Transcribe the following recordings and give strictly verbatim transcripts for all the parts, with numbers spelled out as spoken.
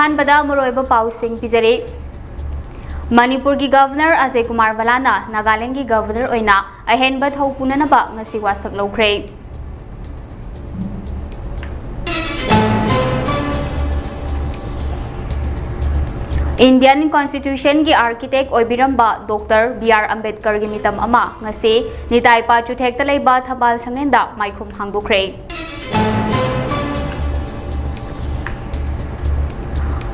ꯑꯍꯥꯟꯕꯗ ꯃꯔꯨꯑꯣꯏꯕ ꯄꯥꯎꯁꯤꯡ ꯄꯤꯖꯔꯤ꯫ ꯃꯅꯤꯄꯨꯔꯒꯤ ꯒꯚꯔꯅꯔ ꯑꯖꯌ ꯀꯨꯃꯥꯔ ꯚꯜꯂꯥꯅ ꯅꯥꯒꯥꯂꯦꯟꯗꯒꯤ ꯒꯚꯔꯅꯔ ꯑꯣꯏꯅ ꯑꯍꯦꯟꯕ ꯊꯧ ꯄꯨꯅꯅꯕ ꯉꯁꯤ ꯋꯥꯁꯛ ꯂꯧꯈ꯭ꯔꯦ꯫ ꯏꯟꯗꯤꯌꯟ ꯀꯣꯟꯁꯇꯤꯇ꯭ꯌꯨꯁꯟꯒꯤ ꯑꯥꯔꯀꯤꯇꯦꯛ ꯑꯣꯏꯕꯤꯔꯝꯕ ꯗꯣꯛꯇꯔ ꯕꯤ ꯑꯥꯔ ꯑꯝꯕꯦꯗꯀꯔꯒꯤ ꯃꯤꯇꯝ ꯑꯃ ꯉꯁꯤ ꯅꯤꯇꯥꯏ ꯄꯥꯆꯨꯊꯦꯛꯇ ꯂꯩꯕ ꯊꯝꯕꯥꯜ ꯁꯪꯂꯦꯟꯗ ꯃꯥꯏꯈꯨꯝ ꯍꯥꯡꯗꯣꯛꯈ꯭ꯔꯦ꯫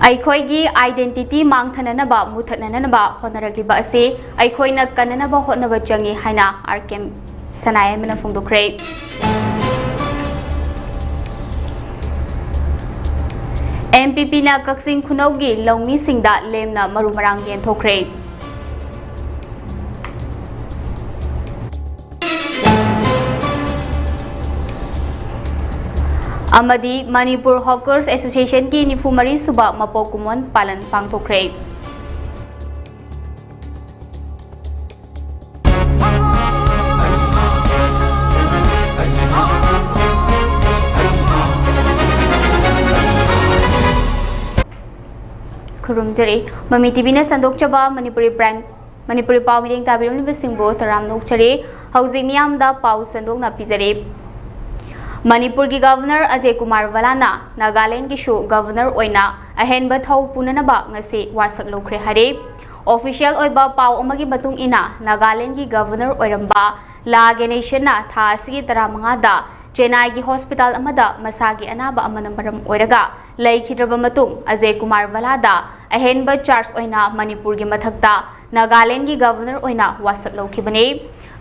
ꯑꯩꯈꯣꯏꯒꯤ identity ꯃꯥꯡꯊꯅꯅꯕ, ꯃꯨꯊꯠꯅꯅꯕ ꯍꯣꯠꯅꯔꯛꯂꯤꯕ ꯑꯁꯤ ꯑꯩꯈꯣꯏꯅ ꯀꯟꯅꯅꯕ ꯍꯣꯠꯅꯕ ꯆꯪꯏ ꯍꯥꯏꯅ ꯑꯥꯔ ꯀꯦ ꯁꯅꯥꯌꯥꯏꯃꯅ ꯐꯣꯡꯗꯣꯛꯈ꯭ꯔꯦ꯫ ꯑꯦꯟ ꯄꯤ ꯄꯤꯅ ꯀꯛꯆꯤꯡ ꯈꯨꯅꯧꯒꯤ ꯂꯧꯃꯤꯁꯤꯡꯗ ꯂꯦꯝꯅ ꯃꯔꯨ ꯃꯔꯥꯡ ꯌꯦꯟꯊꯣꯛꯈ꯭ꯔꯦ꯫ ꯑꯃꯗꯤ ꯃꯅꯤꯄꯨꯔ ꯍꯣꯀꯔꯁ ꯑꯦꯁꯣꯁꯤꯌꯦꯁꯟꯒꯤ ꯅꯤꯐꯨ ꯃꯔꯤ ꯁꯨꯕ ꯃꯄꯣꯛ ꯀꯨꯝꯑꯣꯟ ꯄꯥꯂꯟ ꯄꯥꯡꯊꯣꯛꯈ꯭ꯔꯦ꯫ ꯈꯨꯔꯨꯝꯖꯔꯤ꯫ ꯃꯃꯤ ꯇꯤ ꯚꯤꯅ ꯁꯟꯗꯣꯛꯆꯕ ꯃꯅꯤꯄꯨꯔꯤ ꯄ꯭ꯔꯥꯏꯝ, ꯃꯅꯤꯄꯨꯔꯤ ꯄꯥꯎ ꯃꯤꯠꯌꯦꯡ ꯇꯥꯕꯤꯔꯝꯂꯤꯕꯁꯤꯡꯕꯨ ꯇꯔꯥꯝꯅ ꯑꯣꯛꯆꯔꯤ꯫ ꯍꯧꯖꯤꯛ ꯃꯤꯌꯥꯝꯗ ꯄꯥꯎ ꯁꯟꯗꯣꯛꯅ ꯄꯤꯖꯔꯤ꯫ ꯃꯅꯤꯄꯨꯔꯒꯤ ꯒꯚꯔꯅꯔ ꯑꯖꯌ ꯀꯨꯃꯥꯔ ꯚꯜꯂꯥꯅ ꯅꯥꯒꯥꯂꯦꯟꯗꯒꯤꯁꯨ ꯒꯚꯔꯅꯔ ꯑꯣꯏꯅ ꯑꯍꯦꯟꯕ ꯊꯧ ꯄꯨꯅꯅꯕ ꯉꯁꯤ ꯋꯥꯁꯛ ꯂꯧꯈ꯭ꯔꯦ ꯍꯥꯏꯔꯦ꯫ ꯑꯣꯐꯤꯁꯤꯌꯦꯜ ꯑꯣꯏꯕ ꯄꯥꯎ ꯑꯃꯒꯤ ꯃꯇꯨꯡ ꯏꯟꯅ, ꯅꯥꯒꯥꯂꯦꯟꯗꯒꯤ ꯒꯚꯔꯅꯔ ꯑꯣꯏꯔꯝꯕ ꯂꯥ ꯒꯦꯅꯦꯁꯟꯅ ꯊꯥ ꯑꯁꯤꯒꯤ ꯇꯔꯥꯃꯉꯥꯗ ꯆꯦꯟꯅꯥꯏꯒꯤ ꯍꯣꯁꯄꯤꯇꯥꯜ ꯑꯃꯗ ꯃꯁꯥꯒꯤ ꯑꯅꯥꯕ ꯑꯃꯅ ꯃꯔꯝ ꯑꯣꯏꯔꯒ ꯂꯩꯈꯤꯗ꯭ꯔꯕ ꯃꯇꯨꯡ, ꯑꯖꯌ ꯀꯨꯃꯥꯔ ꯚꯜꯂꯥꯗ ꯑꯍꯦꯟꯕ ꯆꯥꯔꯖ ꯑꯣꯏꯅ ꯃꯅꯤꯄꯨꯔꯒꯤ ꯃꯊꯛꯇ ꯅꯥꯒꯥꯂꯦꯟꯗꯒꯤ ꯒꯚꯔꯅꯔ ꯑꯣꯏꯅ ꯋꯥꯁꯛ ꯂꯧꯈꯤꯕꯅꯤ꯫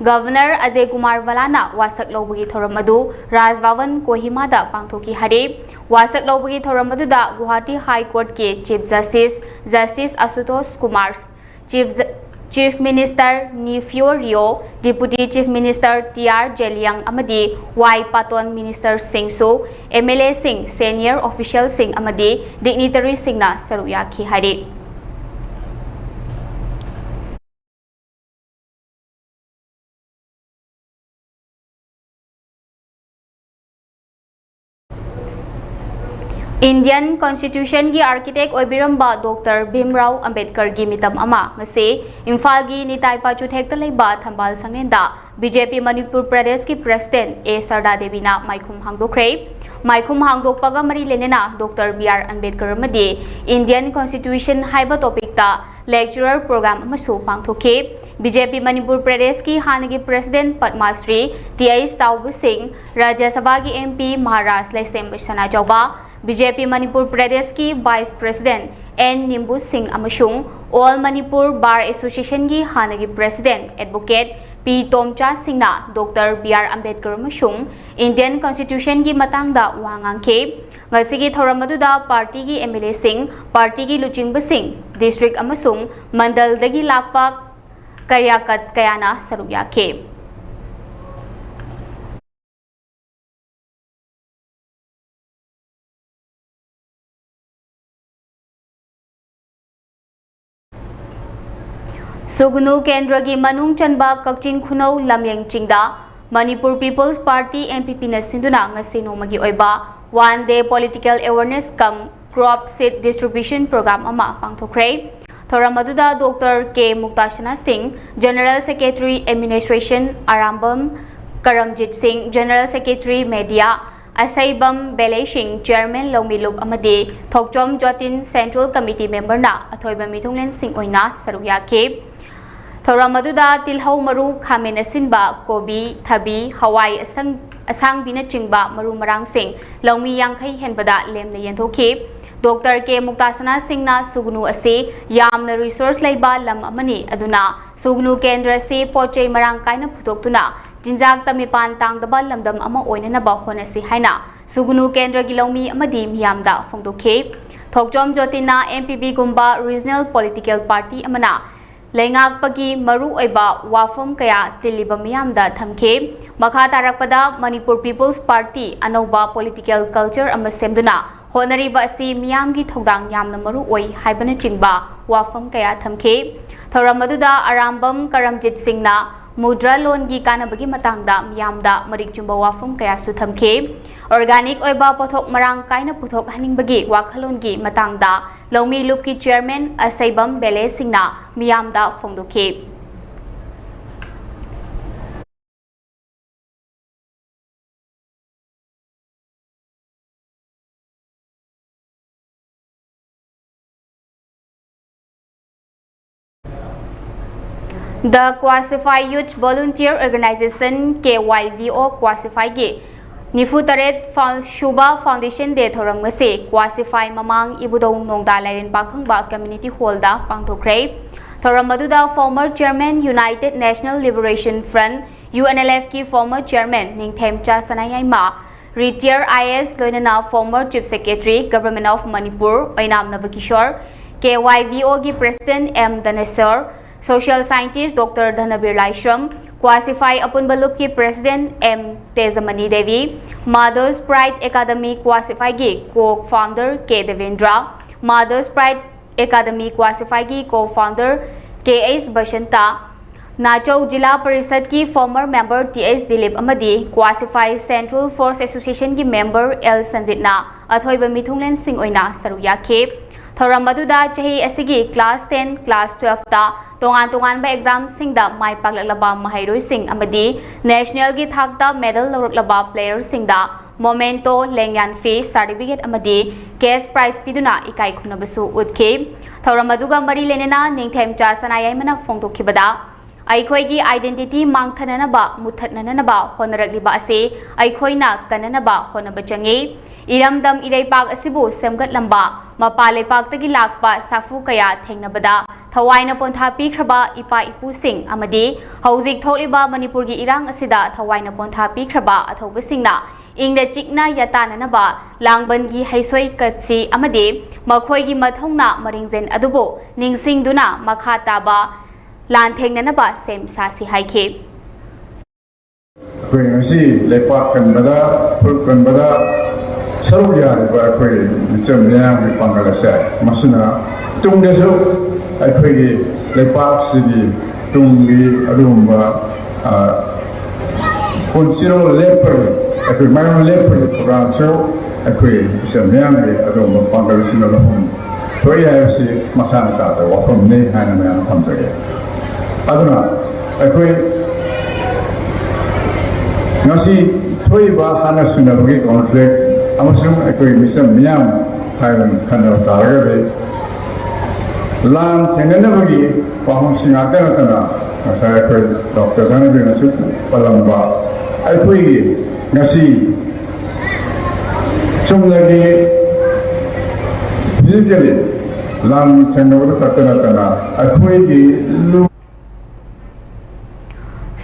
ꯒꯚꯔꯅꯔ ꯑꯖꯌ ꯀꯨꯃꯥꯔ ꯚꯜꯂꯥꯅ ꯋꯥꯁꯛ ꯂꯧꯕꯒꯤ ꯊꯧꯔꯝ ꯑꯗꯨ ꯔꯥꯖ ꯚꯕꯟ ꯀꯣꯍꯤꯃꯥꯗ ꯄꯥꯡꯊꯣꯛꯈꯤ ꯍꯥꯏꯔꯤ꯫ ꯋꯥꯁꯛ ꯂꯧꯕꯒꯤ ꯊꯧꯔꯝ ꯑꯗꯨꯗ ꯒꯨꯋꯥꯍꯥꯇꯤ ꯍꯥꯏ ꯀꯣꯔꯠꯀꯤ chief justice, justice Ashutosh Kumar, chief, chief minister Neiphiu Rio, deputy chief minister T R Zeliang ꯑꯃꯗꯤ ꯋꯥꯏ ꯄꯥꯇꯣꯟ ꯃꯤꯅꯤꯁꯇꯔꯁꯤꯡꯁꯨ, ꯑꯦꯝ ꯑꯦꯜ ꯑꯦꯁꯤꯡ, ꯁꯦꯅꯤꯌꯔ ꯑꯣꯐꯤꯁꯤꯌꯦꯜꯁꯤꯡ ꯑꯃꯗꯤ ꯗꯤꯒꯅꯤꯇꯔꯤꯁꯤꯡꯅ ꯁꯔꯨꯛ ꯌꯥꯈꯤ ꯍꯥꯏꯔꯤ꯫ Indian Constitution ꯒꯤ architect ꯑꯣꯏꯕꯤꯔꯝꯕ Doctor ꯚꯤꯝꯔꯥꯎ ꯑꯝꯕꯦꯗꯀꯔꯒꯤ ꯃꯤꯇꯝ ꯑꯃ ꯉꯁꯤ ꯏꯝꯐꯥꯜꯒꯤ ꯅꯤꯇꯥꯏ ꯄꯥꯆꯨꯊꯦꯛꯇ ꯂꯩꯕ ꯊꯝꯕꯥꯜ ꯁꯪꯂꯦꯟꯗ B J P ꯃꯅꯤꯄꯨꯔ ꯄ꯭ꯔꯗꯦꯁꯀꯤ President ꯑꯦ ꯁꯔꯗꯥ ꯗꯦꯕꯤꯅ ꯃꯥꯏꯈꯨꯝ ꯍꯥꯡꯗꯣꯛꯈ꯭ꯔꯦ꯫ ꯃꯥꯏꯈꯨꯝ ꯍꯥꯡꯗꯣꯛꯄꯒ ꯃꯔꯤ ꯂꯩꯅꯅ Doctor ꯕꯤ ꯑꯥꯔ ꯑꯝꯕꯦꯗꯀꯔ ꯑꯃꯗꯤ Indian Constitution ꯍꯥꯏꯕ topic ꯇ lecture program ꯑꯃꯁꯨ ꯄꯥꯡꯊꯣꯛꯈꯤ꯫ B J P ꯃꯅꯤꯄꯨꯔ ꯄ꯭ꯔꯗꯦꯁꯀꯤ ꯍꯥꯟꯅꯒꯤ President ꯄꯗꯃ ꯁ꯭ꯔꯤ ꯇꯤ ꯑꯩꯆ ꯆꯥꯎꯕ ꯁꯤꯡ, ꯔꯥꯖ꯭ꯌ ꯁꯚꯥꯒꯤ M P ꯃꯍꯥꯔꯥꯖ ꯂꯩꯁꯦꯝꯕ ꯁꯅꯥꯖꯥꯎꯕ, B J P ꯃꯅꯤꯄꯨꯔ ꯄ꯭ꯔꯗꯦꯁꯀꯤ Vice President ꯑꯦꯟ ꯅꯤꯝꯕꯨ ꯁꯤꯡ ꯑꯃꯁꯨꯡ All Manipur Bar Association ꯒꯤ ꯍꯥꯟꯅꯒꯤ President Advocate ꯄꯤ ꯇꯣꯝꯆꯥ ꯁꯤꯡꯅ Doctor ꯕꯤ ꯑꯥꯔ ꯑꯝꯕꯦꯗꯀꯔ ꯑꯃꯁꯨꯡ Indian Constitution ꯒꯤ ꯃꯇꯥꯡꯗ ꯋꯥ ꯉꯥꯡꯈꯤ꯫ ꯉꯁꯤꯒꯤ ꯊꯧꯔꯝ ꯑꯗꯨꯗ party ꯒꯤ M L A ꯁꯤꯡ, party ꯒꯤ ꯂꯨꯆꯤꯡꯕꯁꯤꯡ, district ꯑꯃꯁꯨꯡ ꯃꯟꯗꯜꯗꯒꯤ ꯂꯥꯛꯄ ꯀꯥꯔꯌꯀꯔꯇꯥ ꯀꯌꯥꯅ ꯁꯔꯨꯛ ꯌꯥꯈꯤ꯫ ꯁꯨꯒꯅꯨ ꯀꯦꯟꯗ꯭ꯔꯒꯤ ꯃꯅꯨꯡ ꯆꯟꯕ ꯀꯛꯆꯤꯡ ꯈꯨꯅꯧ ꯂꯝꯌꯦꯡ ꯆꯤꯡꯗ Manipur People's Party, M P P ꯅ ꯁꯤꯟꯗꯨꯅ ꯉꯁꯤ ꯅꯣꯡꯃꯒꯤ ꯑꯣꯏꯕ one day political awareness cum crop seed distribution program ꯑꯃ ꯄꯥꯡꯊꯣꯛꯈ꯭ꯔꯦ꯫ ꯊꯧꯔꯝ ꯑꯗꯨꯗ Doctor ꯀꯦ ꯃꯨꯛꯇꯥꯁꯅꯥ ꯁꯤꯡ, General Secretary Administration, ꯑꯔꯥꯝꯕꯝ ꯀꯔꯝꯖꯤꯠ ꯁꯤꯡ, General Secretary Media, ꯑꯁꯩꯕꯝ ꯕꯦꯂꯩ ꯁꯤꯡ, Chairman ꯂꯧꯃꯤꯂꯨꯞ ꯑꯃꯗꯤ ꯊꯣꯛꯆꯣꯝ ꯖꯣꯇꯤꯟ, Central Committee member ꯅ ꯑꯊꯣꯏꯕ ꯃꯤꯊꯨꯡꯂꯦꯟꯁꯤꯡ ꯑꯣꯏꯅ ꯁꯔꯨꯛ ꯌꯥꯈꯤ꯫ ꯊꯧꯔꯝ ꯑꯗꯨꯗ ꯇꯤꯜꯍꯧ ꯃꯔꯨ, ꯈꯥꯃꯦꯟ ꯑꯁꯤꯟꯕ, ꯀꯣꯕꯤ, ꯊꯕꯤ, ꯍꯋꯥꯏ ꯑꯁꯪ-, ꯑꯁꯥꯡꯕꯤꯅꯆꯤꯡꯕ ꯃꯔꯨ ꯃꯔꯥꯡꯁꯤꯡ ꯂꯧꯃꯤ ꯌꯥꯡꯈꯩ ꯍꯦꯟꯕꯗ ꯂꯦꯝꯅ ꯌꯦꯟꯊꯣꯛꯈꯤ꯫ Doctor ꯀꯦ ꯃꯨꯛꯇꯥꯁꯅꯥ ꯁꯤꯡꯅ ꯁꯨꯒꯅꯨ ꯑꯁꯤ ꯌꯥꯝꯅ resource ꯂꯩꯕ ꯂꯝ ꯑꯃꯅꯤ, ꯑꯗꯨꯅ ꯁꯨꯒꯅꯨ ꯀꯦꯟꯗ꯭ꯔ ꯑꯁꯤ ꯄꯣꯠ ꯆꯩ ꯃꯔꯥꯡ ꯀꯥꯏꯅ ꯄꯨꯊꯣꯛꯇꯨꯅ ꯆꯤꯟꯖꯥꯛꯇ ꯃꯤꯄꯥꯟ ꯇꯥꯡꯗꯕ ꯂꯝꯗꯝ ꯑꯃ ꯑꯣꯏꯅꯅꯕ ꯍꯣꯠꯅꯁꯤ ꯍꯥꯏꯅ ꯁꯨꯒꯅꯨ ꯀꯦꯟꯗ꯭ꯔꯒꯤ ꯂꯧꯃꯤ ꯑꯃꯗꯤ ꯃꯤꯌꯥꯝꯗ ꯐꯣꯡꯗꯣꯛꯈꯤ꯫ ꯊꯣꯛꯆꯣꯝ ꯖꯣꯇꯤꯟꯅ M P P ꯒꯨꯝꯕ regional political party ꯑꯃꯅ ꯂꯩꯉꯥꯛꯄꯒꯤ ꯃꯔꯨꯑꯣꯏꯕ ꯋꯥꯐꯝ ꯀꯌꯥ ꯇꯤꯜꯂꯤꯕ ꯃꯤꯌꯥꯝꯗ ꯊꯝꯈꯤ꯫ ꯃꯈꯥ ꯇꯥꯔꯛꯄꯗ Manipur People's Party ꯑꯅꯧꯕ political culture ꯑꯃ ꯁꯦꯝꯗꯨꯅ ꯍꯣꯠꯅꯔꯤꯕ ꯑꯁꯤ ꯃꯤꯌꯥꯝꯒꯤ ꯊꯧꯗꯥꯡ ꯌꯥꯝꯅ ꯃꯔꯨ ꯑꯣꯏ ꯍꯥꯏꯕꯅꯆꯤꯡꯕ ꯋꯥꯐꯝ ꯀꯌꯥ ꯊꯝꯈꯤ꯫ ꯊꯧꯔꯝ ꯑꯗꯨꯗ ꯑꯔꯥꯝꯕꯝ ꯀꯔꯝꯖꯤꯠ ꯁꯤꯡꯅ ꯃꯨꯗ꯭ꯔꯥ ꯂꯣꯟꯒꯤ ꯀꯥꯟꯅꯕꯒꯤ ꯃꯇꯥꯡꯗ ꯃꯤꯌꯥꯝꯗ ꯃꯔꯤꯛ ꯆꯨꯝꯕ ꯋꯥꯐꯝ ꯀꯌꯥꯁꯨ ꯊꯝꯈꯤ꯫ Organic ꯑꯣꯏꯕ ꯄꯣꯠꯊꯣꯛ ꯃꯔꯥꯡ ꯀꯥꯏꯅ ꯄꯨꯊꯣꯛꯍꯟꯅꯤꯡꯕꯒꯤ ꯋꯥꯈꯜꯂꯣꯟꯒꯤ ꯃꯇꯥꯡꯗ ꯂꯧꯃꯤ ꯂꯨꯞꯀꯤ chairman ꯑꯁꯩꯕꯝ ꯕꯦꯂꯦ ꯁꯤꯡꯅ ꯃꯤꯌꯥꯝꯗ ꯐꯣꯡꯗꯣꯛꯈꯤ꯫ The Kwasify Youth Volunteer Organization, K Y V O, Kwasify ꯒꯤ ꯅꯤꯐꯨ ꯇꯔꯦꯠ ꯐꯥꯎ ꯁꯨꯕ Foundation Day ꯊꯧꯔꯝ ꯉꯁꯤ Kwasify ꯃꯃꯥꯡ ꯏꯕꯨꯙꯧ ꯅꯣꯡꯗꯥ ꯂꯥꯏꯔꯦꯟ ꯄꯥꯈꯪꯕ Community Hall ꯗ ꯄꯥꯡꯊꯣꯛꯈ꯭ꯔꯦ꯫ ꯊꯧꯔꯝ ꯑꯗꯨꯗ former chairman, United National Liberation Front, U N L F ꯀꯤ former chairman ꯅꯤꯡꯊꯦꯝꯆꯥ Sanayaima, retired I A S, ꯂꯣꯏꯅꯅ former Chief Secretary, Government of Manipur, Oinam ꯅꯕꯀꯤꯁꯣꯔ, K Y V O ꯒꯤ President M ꯙꯅꯦꯁꯣꯔ, social scientist Doctor ꯙꯅꯕꯤꯔ ꯂꯥꯏꯁ꯭ꯔꯝ, Kwasify ꯑꯄꯨꯟꯕ ꯂꯨꯞꯀꯤ President M ꯇꯦꯖꯃꯅꯤ Devi, Mother's Pride Academy Kwasify ꯒꯤ co-founder K Debendra, Mother's Pride Academy Kwasify ꯒꯤ co-founder K H Basanta, ꯅꯥꯆꯧ ꯖꯤꯂꯥ ꯄꯔꯤꯁꯠꯀꯤ former member T H Dilip ꯑꯃꯗꯤ Kwasify Central Force Association ꯒꯤ member L ꯁꯟꯖꯤꯠꯅ ꯑꯊꯣꯏꯕ ꯃꯤꯊꯨꯡꯂꯦꯟꯁꯤꯡ ꯑꯣꯏꯅ ꯁꯔꯨꯛ ꯌꯥꯈꯤ꯫ ꯊꯧꯔꯝ ꯑꯗꯨꯗ ꯆꯍꯤ ꯑꯁꯤꯒꯤ class ten, class twelve ꯇ ꯇꯣꯉꯥꯟ ꯇꯣꯉꯥꯟꯕ exam ꯁꯤꯡꯗ ꯃꯥꯏ ꯄꯥꯛꯂꯛꯂꯕ ꯃꯍꯩꯔꯣꯏꯁꯤꯡ ꯑꯃꯗꯤ national ꯒꯤ ꯊꯥꯛꯇ medal ꯂꯧꯔꯛꯂꯕ player ꯁꯤꯡꯗ memento, ꯂꯦꯡꯌꯥꯟ ꯐꯤ, certificate ꯑꯃꯗꯤ cash prize ꯄꯤꯗꯨꯅ ꯏꯀꯥꯏ ꯈꯨꯝꯅꯕꯁꯨ ꯎꯠꯈꯤ꯫ ꯊꯧꯔꯝ ꯑꯗꯨꯒ ꯃꯔꯤ ꯂꯩꯅꯅ ꯅꯤꯡꯊꯦꯝꯆꯥ ꯁꯅꯥꯌꯥꯏꯃꯅ ꯐꯣꯡꯗꯣꯛꯈꯤꯕꯗ, ꯑꯩꯈꯣꯏꯒꯤ identity ꯃꯥꯡꯊꯅꯅꯕ, ꯃꯨꯠꯊꯠꯅꯅꯕ ꯍꯣꯠꯅꯔꯛꯂꯤꯕ ꯑꯁꯤ ꯑꯩꯈꯣꯏꯅ ꯀꯟꯅꯅꯕ ꯍꯣꯠꯅꯕ ꯆꯪꯏ꯫ ꯏꯔꯝꯗꯝ ꯏꯔꯩꯄꯥꯛ ꯑꯁꯤꯕꯨ ꯁꯦꯝꯒꯠꯂꯝꯕ, ꯃꯄꯥꯟ ꯂꯩꯄꯥꯛꯇꯒꯤ ꯂꯥꯛꯄ ꯁꯥꯐꯨ ꯀꯌꯥ ꯊꯦꯡꯅꯕꯗ ꯊꯋꯥꯏꯅ ꯄꯣꯟꯊꯥ ꯄꯤꯈ꯭ꯔꯕ ꯏꯄꯥ ꯏꯄꯨꯁꯤꯡ ꯑꯃꯗꯤ ꯍꯧꯖꯤꯛ ꯊꯣꯛꯂꯤꯕ ꯃꯅꯤꯄꯨꯔꯒꯤ ꯏꯔꯥꯡ ꯑꯁꯤꯗ ꯊꯋꯥꯏꯅ ꯄꯣꯟꯊꯥ ꯄꯤꯈ꯭ꯔꯕ ꯑꯊꯧꯕꯁꯤꯡꯅ ꯏꯪꯅ ꯆꯤꯛꯅ ꯌꯥꯇꯥꯅꯅꯕ ꯂꯥꯡꯕꯟꯒꯤ ꯍꯩꯁꯣꯏ ꯀꯠꯁꯤ ꯑꯃꯗꯤ ꯃꯈꯣꯏꯒꯤ ꯃꯊꯧꯅꯥ ꯃꯔꯤꯡꯖꯦꯜ ꯑꯗꯨꯕꯨ ꯅꯤꯡꯁꯤꯡꯗꯨꯅ ꯃꯈꯥ ꯇꯥꯕ ꯂꯥꯟꯊꯦꯡꯅꯅꯕ ꯁꯦꯝ ꯁꯥꯁꯤ ꯍꯥꯏꯈꯤ꯫ ꯑꯩꯈꯣꯏ ꯉꯁꯤ ꯂꯩꯄꯥꯛ ꯀꯟꯕꯗ, ꯐꯨꯔꯨꯞ ꯀꯟꯕꯗ ꯁꯔꯨꯛ ꯌꯥꯔꯤꯕ ꯑꯩꯈꯣꯏ ꯃꯤꯆꯝ ꯃꯤꯌꯥꯝꯒꯤ ꯄꯥꯡꯒꯜ ꯑꯁꯦ, ꯃꯁꯤꯅ ꯇꯨꯡꯗꯁꯨ ꯑꯩꯈꯣꯏꯒꯤ ꯂꯩꯄꯥꯛꯁꯤꯒꯤ ꯇꯨꯡꯒꯤ ꯑꯗꯨꯒꯨꯝꯕ, ꯑ, ꯄꯨꯟꯁꯤꯔꯣꯜ ꯂꯦꯞꯄꯒꯤ ꯑꯩꯈꯣꯏ ꯃꯌꯥꯝ ꯂꯦꯞꯄꯒꯤ ꯊꯧꯔꯥꯡꯁꯨ ꯑꯩꯈꯣꯏ ꯏꯆꯤꯟ ꯃꯤꯌꯥꯝꯒꯤ ꯑꯗꯨꯒꯨꯝꯕ ꯄꯥꯡꯒꯜꯁꯤꯡ ꯑꯗꯨ ꯊꯣꯛꯏ ꯍꯥꯏꯕꯁꯤ ꯃꯁꯥꯅ ꯇꯥꯕ ꯋꯥꯐꯝꯅꯤ ꯍꯥꯏꯅ ꯃꯌꯥꯝ ꯊꯝꯖꯒꯦ꯫ ꯑꯗꯨꯅ ꯑꯩꯈꯣꯏ ꯉꯁꯤ ꯊꯣꯛꯏꯕ ꯍꯥꯟꯅ ꯁꯨꯅꯕꯒꯤ ꯀꯣꯟꯐ꯭ꯂꯤꯛ ꯑꯃꯁꯨꯡ ꯑꯩꯈꯣꯏ ꯃꯤꯆꯝ ꯃꯤꯌꯥꯝ ꯍꯥꯏꯕ ꯈꯟꯅꯕ ꯇꯥꯔꯒꯗꯤ ꯂꯥꯟ ꯊꯦꯡꯅꯅꯕꯒꯤ ꯋꯥꯐꯝꯁꯤ ꯉꯥꯛꯇ ꯅꯠꯇꯅ ꯉꯁꯥꯏ ꯑꯩꯈꯣꯏ ꯗꯣꯛꯇꯔ ꯙꯅꯕꯤꯔꯅꯁꯨ ꯄꯜꯂꯝꯕ ꯑꯩꯈꯣꯏꯒꯤ ꯉꯁꯤ ꯆꯨꯝꯅꯒꯤ ꯐꯤꯖꯤꯀꯦꯜꯂꯤ ꯂꯥꯟ ꯊꯦꯡꯅꯕꯗ ꯈꯛꯇ ꯅꯠꯇꯅ ꯑꯩꯈꯣꯏꯒꯤ ꯂꯨ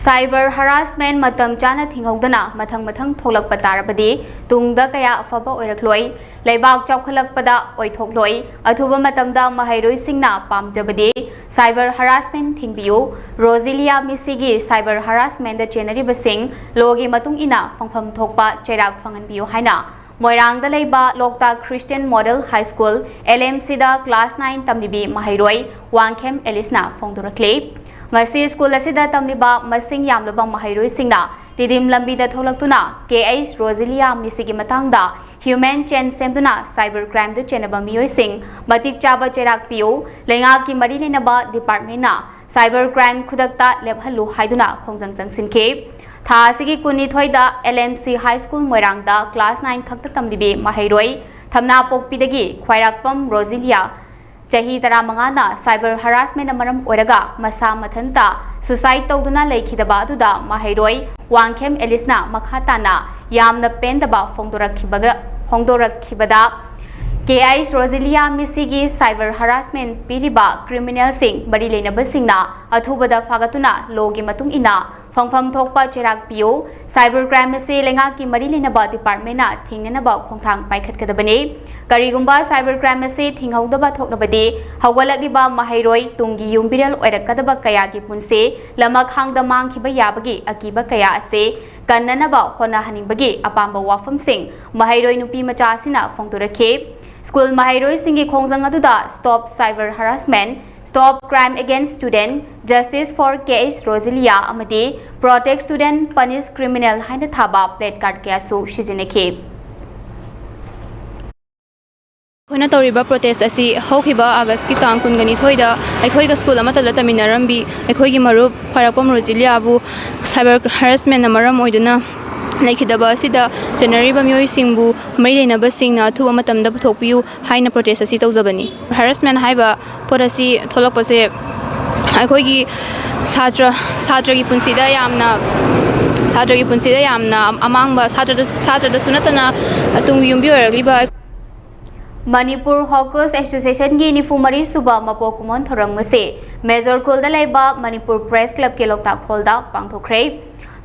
Cyber harassment ꯃꯇꯝ ꯆꯥꯅ ꯊꯤꯡꯍꯧꯗꯅ ꯃꯊꯪ ꯃꯊꯪ ꯊꯣꯛꯂꯛꯄ ꯇꯥꯔꯕꯗꯤ ꯇꯨꯡꯗ ꯀꯌꯥ ꯑꯐꯕ ꯑꯣꯏꯔꯛꯂꯣꯏ, ꯂꯩꯕꯥꯛ ꯆꯥꯎꯈꯠꯂꯛꯄꯗ ꯑꯣꯏꯊꯣꯛꯂꯣꯏ꯫ ꯑꯊꯨꯕ ꯃꯇꯝꯗ ꯃꯍꯩꯔꯣꯏꯁꯤꯡꯅ ꯄꯥꯝꯖꯕꯗꯤ cyber harassment ꯊꯤꯡꯕꯤꯌꯨ꯫ ꯔꯣꯖꯤꯂꯤꯌꯥ ꯃꯤꯁꯤꯒꯤ cyber harassmentꯗ ꯆꯦꯟꯅꯔꯤꯕꯁꯤꯡ ꯂꯣꯒꯤ ꯃꯇꯨꯡ ꯏꯟꯅ ꯐꯪꯐꯝ ꯊꯣꯛꯄ ꯆꯩꯔꯥꯛ ꯐꯪꯍꯟꯕꯤꯌꯨ ꯍꯥꯏꯅ ꯃꯣꯏꯔꯥꯡꯗ ꯂꯩꯕ ꯂꯣꯛꯇꯥꯛ Christian Model High School, L M Cꯗ class nine ꯇꯝꯂꯤꯕꯤ ꯃꯍꯩꯔꯣꯏ ꯋꯥꯡꯈꯦꯝ ꯑꯦꯂꯤꯁꯅ ꯐꯣꯡꯗꯣꯔꯛꯂꯤ꯫ ꯉꯁꯤ ꯁ꯭ꯀꯨꯜ ꯑꯁꯤꯗ ꯇꯝꯂꯤꯕ ꯃꯁꯤꯡ ꯌꯥꯝꯂꯕ ꯃꯍꯩꯔꯣꯏꯁꯤꯡꯅ ꯇꯤꯗꯤꯝ ꯂꯝꯕꯤꯗ ꯊꯣꯛꯂꯛꯇꯨꯅ ꯀꯦ ꯑꯩꯆ ꯔꯣꯖꯤꯂꯤꯌꯥ ꯃꯤꯁꯤꯒꯤ ꯃꯇꯥꯡꯗ human chain ꯁꯦꯝꯗꯨꯅ cyber crimeꯗ ꯆꯦꯟꯅꯕ ꯃꯤꯑꯣꯏꯁꯤꯡ ꯃꯇꯤꯛ ꯆꯥꯕ ꯆꯩꯔꯥꯛ ꯄꯤꯌꯨ, ꯂꯩꯉꯥꯛꯀꯤ ꯃꯔꯤ ꯂꯩꯅꯕ departmentꯅ cyber crime ꯈꯨꯗꯛꯇ ꯂꯦꯞꯍꯜꯂꯨ ꯍꯥꯏꯗꯨꯅ ꯈꯣꯡꯖꯪ ꯆꯪꯁꯤꯟꯈꯤ꯫ ꯊꯥ ꯑꯁꯤꯒꯤ ꯀꯨꯟꯅꯤꯊꯣꯏꯗ L M C High School ꯃꯣꯏꯔꯥꯡꯗ class nine ꯈꯛꯇ ꯇꯝꯂꯤꯕꯤ ꯃꯍꯩꯔꯣꯏ ꯊꯝꯅꯥꯄꯣꯛꯄꯤꯗꯒꯤ ꯈ꯭ꯋꯥꯏꯔꯥꯛꯄꯝ ꯔꯣꯖꯤꯂꯤꯌꯥ, ꯆꯍꯤ ꯇꯔꯥꯃꯉꯥꯅ cyber harassmentꯅ ꯃꯔꯝ ꯑꯣꯏꯔꯒ ꯃꯁꯥ ꯃꯊꯟꯇ suicide ꯇꯧꯗꯨꯅ ꯂꯩꯈꯤꯗꯕ ꯑꯗꯨꯗ ꯃꯍꯩꯔꯣꯏ ꯋꯥꯡꯈꯦꯝ ꯑꯦꯂꯤꯁꯅ ꯃꯈꯥ ꯇꯥꯅ ꯌꯥꯝꯅ ꯄꯦꯟꯗꯕ ꯐꯣꯡꯗꯣꯔꯛꯈꯤꯕꯗ, ꯐꯣꯡꯗꯣꯔꯛꯈꯤꯕꯗ, ꯀꯦ ꯑꯩꯆ ꯔꯣꯖꯤꯂꯤꯌꯥ ꯃꯤꯁꯤꯒꯤ cyber harassment ꯄꯤꯔꯤꯕ criminalꯁꯤꯡ ꯃꯔꯤ ꯂꯩꯅꯕꯁꯤꯡꯅ ꯑꯊꯨꯕꯗ ꯐꯥꯒꯠꯇꯨꯅ ꯂꯣꯒꯤ ꯃꯇꯨꯡ ꯏꯟꯅ ꯐꯪꯐꯝ ꯊꯣꯛꯄ ꯆꯩꯔꯥꯛ ꯄꯤꯌꯨ꯫ Cyber crime ꯑꯁꯤ ꯂꯩꯉꯥꯛꯀꯤ ꯃꯔꯤ ꯂꯩꯅꯕ departmentꯅ ꯊꯤꯡꯅꯅꯕ ꯈꯣꯡꯊꯥꯡ ꯄꯥꯏꯈꯠꯀꯗꯕꯅꯤ꯫ ꯀꯔꯤꯒꯨꯝꯕ cyber crime ꯑꯁꯤ ꯊꯤꯡꯍꯧꯗꯕ ꯊꯣꯛꯂꯕꯗꯤ ꯍꯧꯒꯠꯂꯛꯂꯤꯕ ꯃꯍꯩꯔꯣꯏ ꯇꯨꯡꯒꯤ ꯌꯨꯝꯕꯤꯔꯦꯜ ꯑꯣꯏꯔꯛꯀꯗꯕ ꯀꯌꯥꯒꯤ ꯄꯨꯟꯁꯤ ꯂꯃꯈꯥꯡꯗ ꯃꯥꯡꯈꯤꯕ ꯌꯥꯕꯒꯤ ꯑꯀꯤꯕ ꯀꯌꯥ ꯑꯁꯤ ꯀꯟꯅꯅꯕ ꯍꯣꯠꯅꯍꯟꯅꯤꯡꯕꯒꯤ ꯑꯄꯥꯝꯕ ꯋꯥꯐꯝꯁꯤꯡ ꯃꯍꯩꯔꯣꯏ ꯅꯨꯄꯤ ꯃꯆꯥ ꯑꯁꯤꯅ ꯐꯣꯡꯗꯣꯔꯛꯈꯤ꯫ ꯁ꯭ꯀꯨꯜ ꯃꯍꯩꯔꯣꯏꯁꯤꯡꯒꯤ ꯈꯣꯡꯖꯪ ꯑꯗꯨꯗ Stop Cyber Harassment, Stop Crime Against Student, Justice for K H Roselia ꯑꯃꯗꯤ Protect Student, Punish Criminal ꯍꯥꯏꯅ ꯊꯥꯕ placard ꯀꯌꯥꯁꯨ ꯁꯤꯖꯤꯟꯅꯈꯤ꯫ ꯑꯩꯈꯣꯏꯅ ꯇꯧꯔꯤꯕ protest ꯑꯁꯤ ꯍꯧꯈꯤꯕ ꯑꯥꯒꯁꯀꯤ ꯇꯥꯡ ꯀꯨꯟꯒ ꯅꯤꯊꯣꯏꯗ ꯑꯩꯈꯣꯏꯒ ꯁ꯭ꯀꯨꯜ ꯑꯃꯠꯇꯗ ꯇꯝꯃꯤꯟꯅꯔꯝꯕꯤ ꯑꯩꯈꯣꯏꯒꯤ ꯃꯔꯨꯞ ꯈ꯭ꯋꯥꯏꯔꯥꯛꯄꯝ ꯔꯣꯖꯤꯂꯤꯌꯥꯕꯨ cyber harassmentꯅ ꯃꯔꯝ ꯑꯣꯏꯗꯨꯅ ꯂꯩꯈꯤꯗꯕ ꯑꯁꯤꯗ ꯆꯦꯟꯅꯔꯤꯕ ꯃꯤꯑꯣꯏꯁꯤꯡꯕꯨ ꯃꯔꯤ ꯂꯩꯅꯕꯁꯤꯡꯅ ꯑꯊꯨꯕ ꯃꯇꯝꯗ ꯄꯨꯊꯣꯛꯄꯤꯌꯨ ꯍꯥꯏꯅ protest ꯑꯁꯤ ꯇꯧꯖꯕꯅꯤ꯫ Harassment ꯍꯥꯏꯕ ꯄꯣꯠ ꯑꯁꯤ ꯊꯣꯛꯂꯛꯄꯁꯦ ꯑꯩꯈꯣꯏꯒꯤ ꯁꯥꯇ꯭ꯔ ꯁꯥꯇ꯭ꯔꯒꯤ ꯄꯨꯟꯁꯤꯗ ꯌꯥꯝꯅ ꯁꯥꯇ꯭ꯔꯒꯤ ꯄꯨꯟꯁꯤꯗ ꯌꯥꯝꯅ ꯑꯃꯥꯡꯕ, ꯁꯥꯇ꯭ꯔꯗ ꯁꯥꯇ꯭ꯔꯗꯁꯨ ꯅꯠꯇꯅ ꯇꯨꯡꯒꯤ ꯌꯨꯝꯕꯤ ꯑꯣꯏꯔꯛꯂꯤꯕ Manipur Hawkers Associationꯒꯤ ꯅꯤꯐꯨ ꯃꯔꯤ ꯁꯨꯕ ꯃꯄꯣꯛ ꯀꯨꯝꯑꯣꯟ ꯊꯧꯔꯝ ꯑꯁꯤ ꯃꯦꯖꯣꯔ ꯈꯨꯜꯗ ꯂꯩꯕ ꯃꯅꯤꯄꯨꯔ Press Clubꯀꯤ ꯂꯣꯛꯇꯥꯛ ꯍꯣꯜꯗ ꯄꯥꯡꯊꯣꯛꯈ꯭ꯔꯦ꯫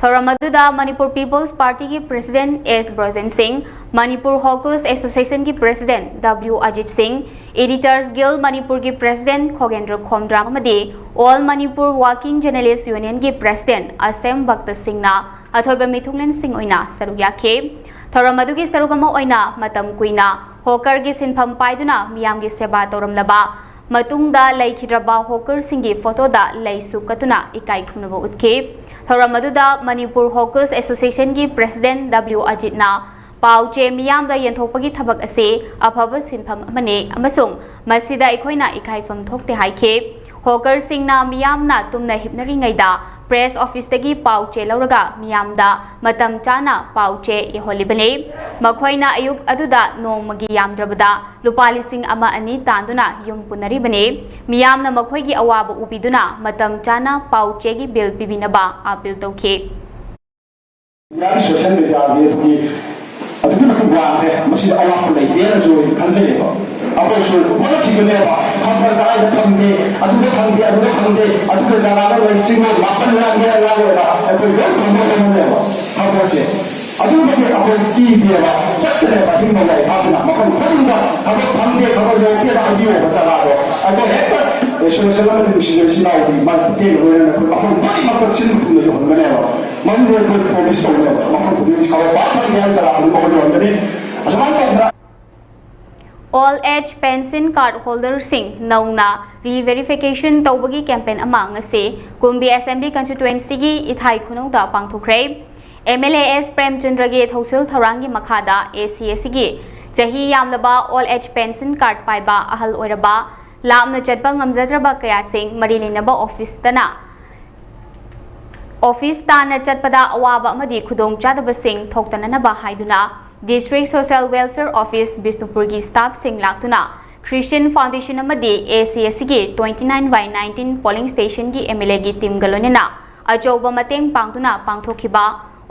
ꯊꯧꯔꯝ ꯑꯗꯨꯗ Manipur People's Partyꯒꯤ President S Brojen ꯁꯤꯡ, Manipur Hawkers Associationꯒꯤ President W Ajit ꯁꯤꯡ, Editors Guild ꯃꯅꯤꯄꯨꯔꯒꯤ President ꯈꯣꯒꯦꯟꯗ꯭ꯔ ꯈꯣꯝꯗ꯭ꯔꯥꯝ ꯑꯃꯗꯤ All Manipur Working Journalist Unionꯒꯤ President ꯑꯁꯦꯝ ꯚꯛꯇ ꯁꯤꯡꯅ ꯑꯊꯣꯏꯕ ꯃꯤꯊꯨꯡꯂꯦꯟꯁꯤꯡ ꯑꯣꯏꯅ ꯁꯔꯨꯛ ꯌꯥꯈꯤ꯫ ꯊꯧꯔꯝ ꯑꯗꯨꯒꯤ ꯁꯔꯨꯛ ꯑꯃ ꯑꯣꯏꯅ ꯃꯇꯝ ꯀꯨꯏꯅ ꯍꯣꯀꯔꯒꯤ ꯁꯤꯟꯐꯝ ꯄꯥꯏꯗꯨꯅ ꯃꯤꯌꯥꯝꯒꯤ ꯁꯦꯕꯥ ꯇꯧꯔꯝꯂꯕ ꯃꯇꯨꯡꯗ ꯂꯩꯈꯤꯗ꯭ꯔꯕ ꯍꯣꯀꯔꯁꯤꯡꯒꯤ ꯐꯣꯇꯣꯗ ꯂꯩꯁꯨ ꯀꯠꯇꯨꯅ ꯏꯀꯥꯏ ꯈꯨꯝꯅꯕ ꯎꯠꯈꯤ꯫ ꯊꯧꯔꯝ ꯑꯗꯨꯗ ꯃꯅꯤꯄꯨꯔ ꯍꯣꯀꯔꯁ ꯑꯦꯁꯣꯁꯤꯌꯦꯁꯟꯒꯤ President W ꯑꯖꯤꯠꯅ ꯄꯥꯎ ꯆꯦ ꯃꯤꯌꯥꯝꯗ ꯌꯦꯟꯊꯣꯛꯄꯒꯤ ꯊꯕꯛ ꯑꯁꯤ ꯑꯐꯕ ꯁꯤꯟꯐꯝ ꯑꯃꯅꯤ ꯑꯃꯁꯨꯡ ꯃꯁꯤꯗ ꯑꯩꯈꯣꯏꯅ ꯏꯀꯥꯏꯐꯝ ꯊꯣꯛꯇꯦ ꯍꯥꯏꯈꯤ꯫ ꯍꯣꯀꯔꯁꯤꯡꯅ ꯃꯤꯌꯥꯝꯅ ꯇꯨꯝꯅ ꯍꯤꯞꯅꯔꯤꯉꯩꯗ press officeꯇꯒꯤ ꯄꯥꯎ ꯆꯦ ꯂꯧꯔꯒ ꯃꯤꯌꯥꯝꯗ ꯃꯇꯝ ꯆꯥꯅ ꯄꯥꯎ ꯆꯦ ꯌꯧꯍꯜꯂꯤꯕꯅꯤ꯫ ꯃꯈꯣꯏꯅ ꯑꯌꯨꯛ ꯑꯗꯨꯗ ꯅꯣꯡꯃꯒꯤ ꯌꯥꯝꯗ꯭ꯔꯕꯗ ꯂꯨꯄꯥ ꯂꯤꯁꯤꯡ ꯑꯃ ꯑꯅꯤ ꯇꯥꯟꯗꯨꯅ ꯌꯨꯝ ꯄꯨꯅꯔꯤꯕꯅꯤ꯫ ꯃꯤꯌꯥꯝꯅ ꯃꯈꯣꯏꯒꯤ ꯑꯋꯥꯕ ꯎꯕꯤꯗꯨꯅ ꯃꯇꯝ ꯆꯥꯅ ꯄꯥꯎ ꯆꯦꯒꯤ bill ꯄꯤꯕꯤꯅꯕ appeal ꯇꯧꯈꯤ꯫ ꯏꯟꯗꯤꯌꯥꯒꯤ social mediaꯒꯤ ꯑꯗꯨꯒꯤ ꯑꯗꯨꯛꯀꯤ ꯃꯇꯤꯛ ꯋꯥꯡꯈ꯭ꯔꯦ꯫ ꯃꯁꯤꯗ ꯑꯋꯥꯠꯄ ꯂꯩꯇꯦꯅꯁꯨ ꯑꯩ ꯈꯟꯖꯩꯌꯦꯕ꯫ ꯑꯩꯈꯣꯏꯁꯨ ꯍꯣꯠꯅꯈꯤꯕꯅꯦꯕ꯫ ꯈꯪꯕ꯭ꯔꯥ? ꯀꯗꯥꯏꯗ ꯐꯪꯗꯦ, ꯑꯗꯨꯗ ꯐꯪꯗꯦ, ꯑꯗꯨꯗ ꯐꯪꯗꯦ, ꯑꯗꯨꯒ ꯖꯒꯥꯗ ꯂꯩ, ꯆꯤꯡꯂꯣꯟ ꯃꯥꯄꯟ ꯂꯥꯟꯕ ꯂꯥꯟꯂꯣꯏꯔ ꯑꯩꯈꯣꯏ ꯂꯣꯏ ꯐꯪꯕ ꯉꯝꯃꯅꯦꯕ꯫ ꯈꯪꯕ꯭ꯔꯥ ꯁꯦ? ꯑꯗꯨꯒꯤ ꯃꯇꯤꯛ ꯑꯩꯈꯣꯏ ꯀꯤꯗꯦꯕ, ꯆꯠꯀꯅꯦꯕ ꯑꯍꯤꯡ ꯅꯣꯡꯌꯥꯏ ꯐꯥꯗꯨꯅ꯫ ꯃꯐꯝ ꯈꯨꯗꯤꯡꯗ ꯊꯕꯛ ꯐꯪꯗꯦ, ꯊꯕꯛ ꯌꯧꯗꯦꯅ ꯍꯥꯏꯕꯤꯌꯣꯕ ꯖꯒꯥꯗꯣ꯫ ꯑꯩꯈꯣꯏ ꯍꯦꯛꯇ ꯁꯣꯏꯁꯟ ꯑꯃꯗꯤ ꯅꯨꯡꯁꯤꯖꯔꯤꯕ ꯏꯆꯤꯟ ꯏꯅꯥꯎꯒꯤ ꯃꯇꯦꯡ ꯂꯣꯏꯅꯅ ꯑꯩꯈꯣꯏ ꯃꯐꯝ ꯈꯨꯗꯤꯡꯃꯛꯇ ꯆꯤꯟ ꯊꯨꯡꯅ ꯌꯧꯍꯟꯒꯅꯦꯕ꯫ ꯃꯗꯨꯗꯤ ꯑꯩꯈꯣꯏ promise ꯇꯧꯅꯦꯕ꯫ ꯃꯐꯝ ꯈꯨꯗꯤꯡꯒꯤ ꯊꯕꯛ ꯄꯥꯛ ꯐꯪꯗꯦ ꯍꯥꯏꯕ ꯖꯒꯥ ꯈꯨꯗꯤꯡꯃꯛ ꯑꯩꯈꯣꯏ ꯌꯧꯍꯟꯒꯅꯤ꯫ ꯑꯁꯨꯃꯥꯏꯅ ꯇꯧꯗꯅ Old Age Pension Card Holderꯁꯤꯡ ꯅꯧꯅ Re-Verification ꯇꯧꯕꯒꯤ campaign ꯑꯃ ꯉꯁꯤ ꯀꯨꯝꯕꯤ Assembly Constituencyꯒꯤ ꯏꯊꯥꯏ ꯈꯨꯅꯧꯗ ꯄꯥꯡꯊꯣꯛꯈ꯭ꯔꯦ꯫ MLA S ꯄ꯭ꯔꯦꯝꯆꯟꯗ꯭ꯔꯒꯤ ꯊꯧꯁꯤꯜ ꯊꯧꯔꯥꯡꯒꯤ ꯃꯈꯥꯗ ACSꯒꯤ ꯆꯍꯤ ꯌꯥꯝꯂꯕ Old Age Pension Card ꯄꯥꯏꯕ ꯑꯍꯜ ꯑꯣꯏꯔꯕ ꯂꯥꯞꯅ ꯆꯠꯄ ꯉꯝꯖꯗ꯭ꯔꯕ ꯀꯌꯥꯁꯤꯡ ꯃꯔꯤ ꯂꯩꯅꯕ officeꯇꯅ office ꯇꯥꯟꯅ ꯆꯠꯄꯗ ꯑꯋꯥꯕ ꯑꯃꯗꯤ ꯈꯨꯗꯣꯡꯆꯥꯗꯕꯁꯤꯡ ꯊꯣꯛꯇꯅꯅꯕ ꯍꯥꯏꯗꯨꯅ District Social Welfare Office ꯕꯤꯁꯅꯨꯄꯨꯔꯒꯤ staffꯁꯤꯡ ꯂꯥꯛꯇꯨꯅ Christian Foundation ꯑꯃꯗꯤ ACSꯒꯤ twenty nine by nineteen polling stationꯒꯤ MLAꯒꯤ teamꯒ ꯂꯣꯏꯅꯅ ꯑꯆꯧꯕ ꯃꯇꯦꯡ ꯄꯥꯡꯗꯨꯅ ꯄꯥꯡꯊꯣꯛꯈꯤꯕ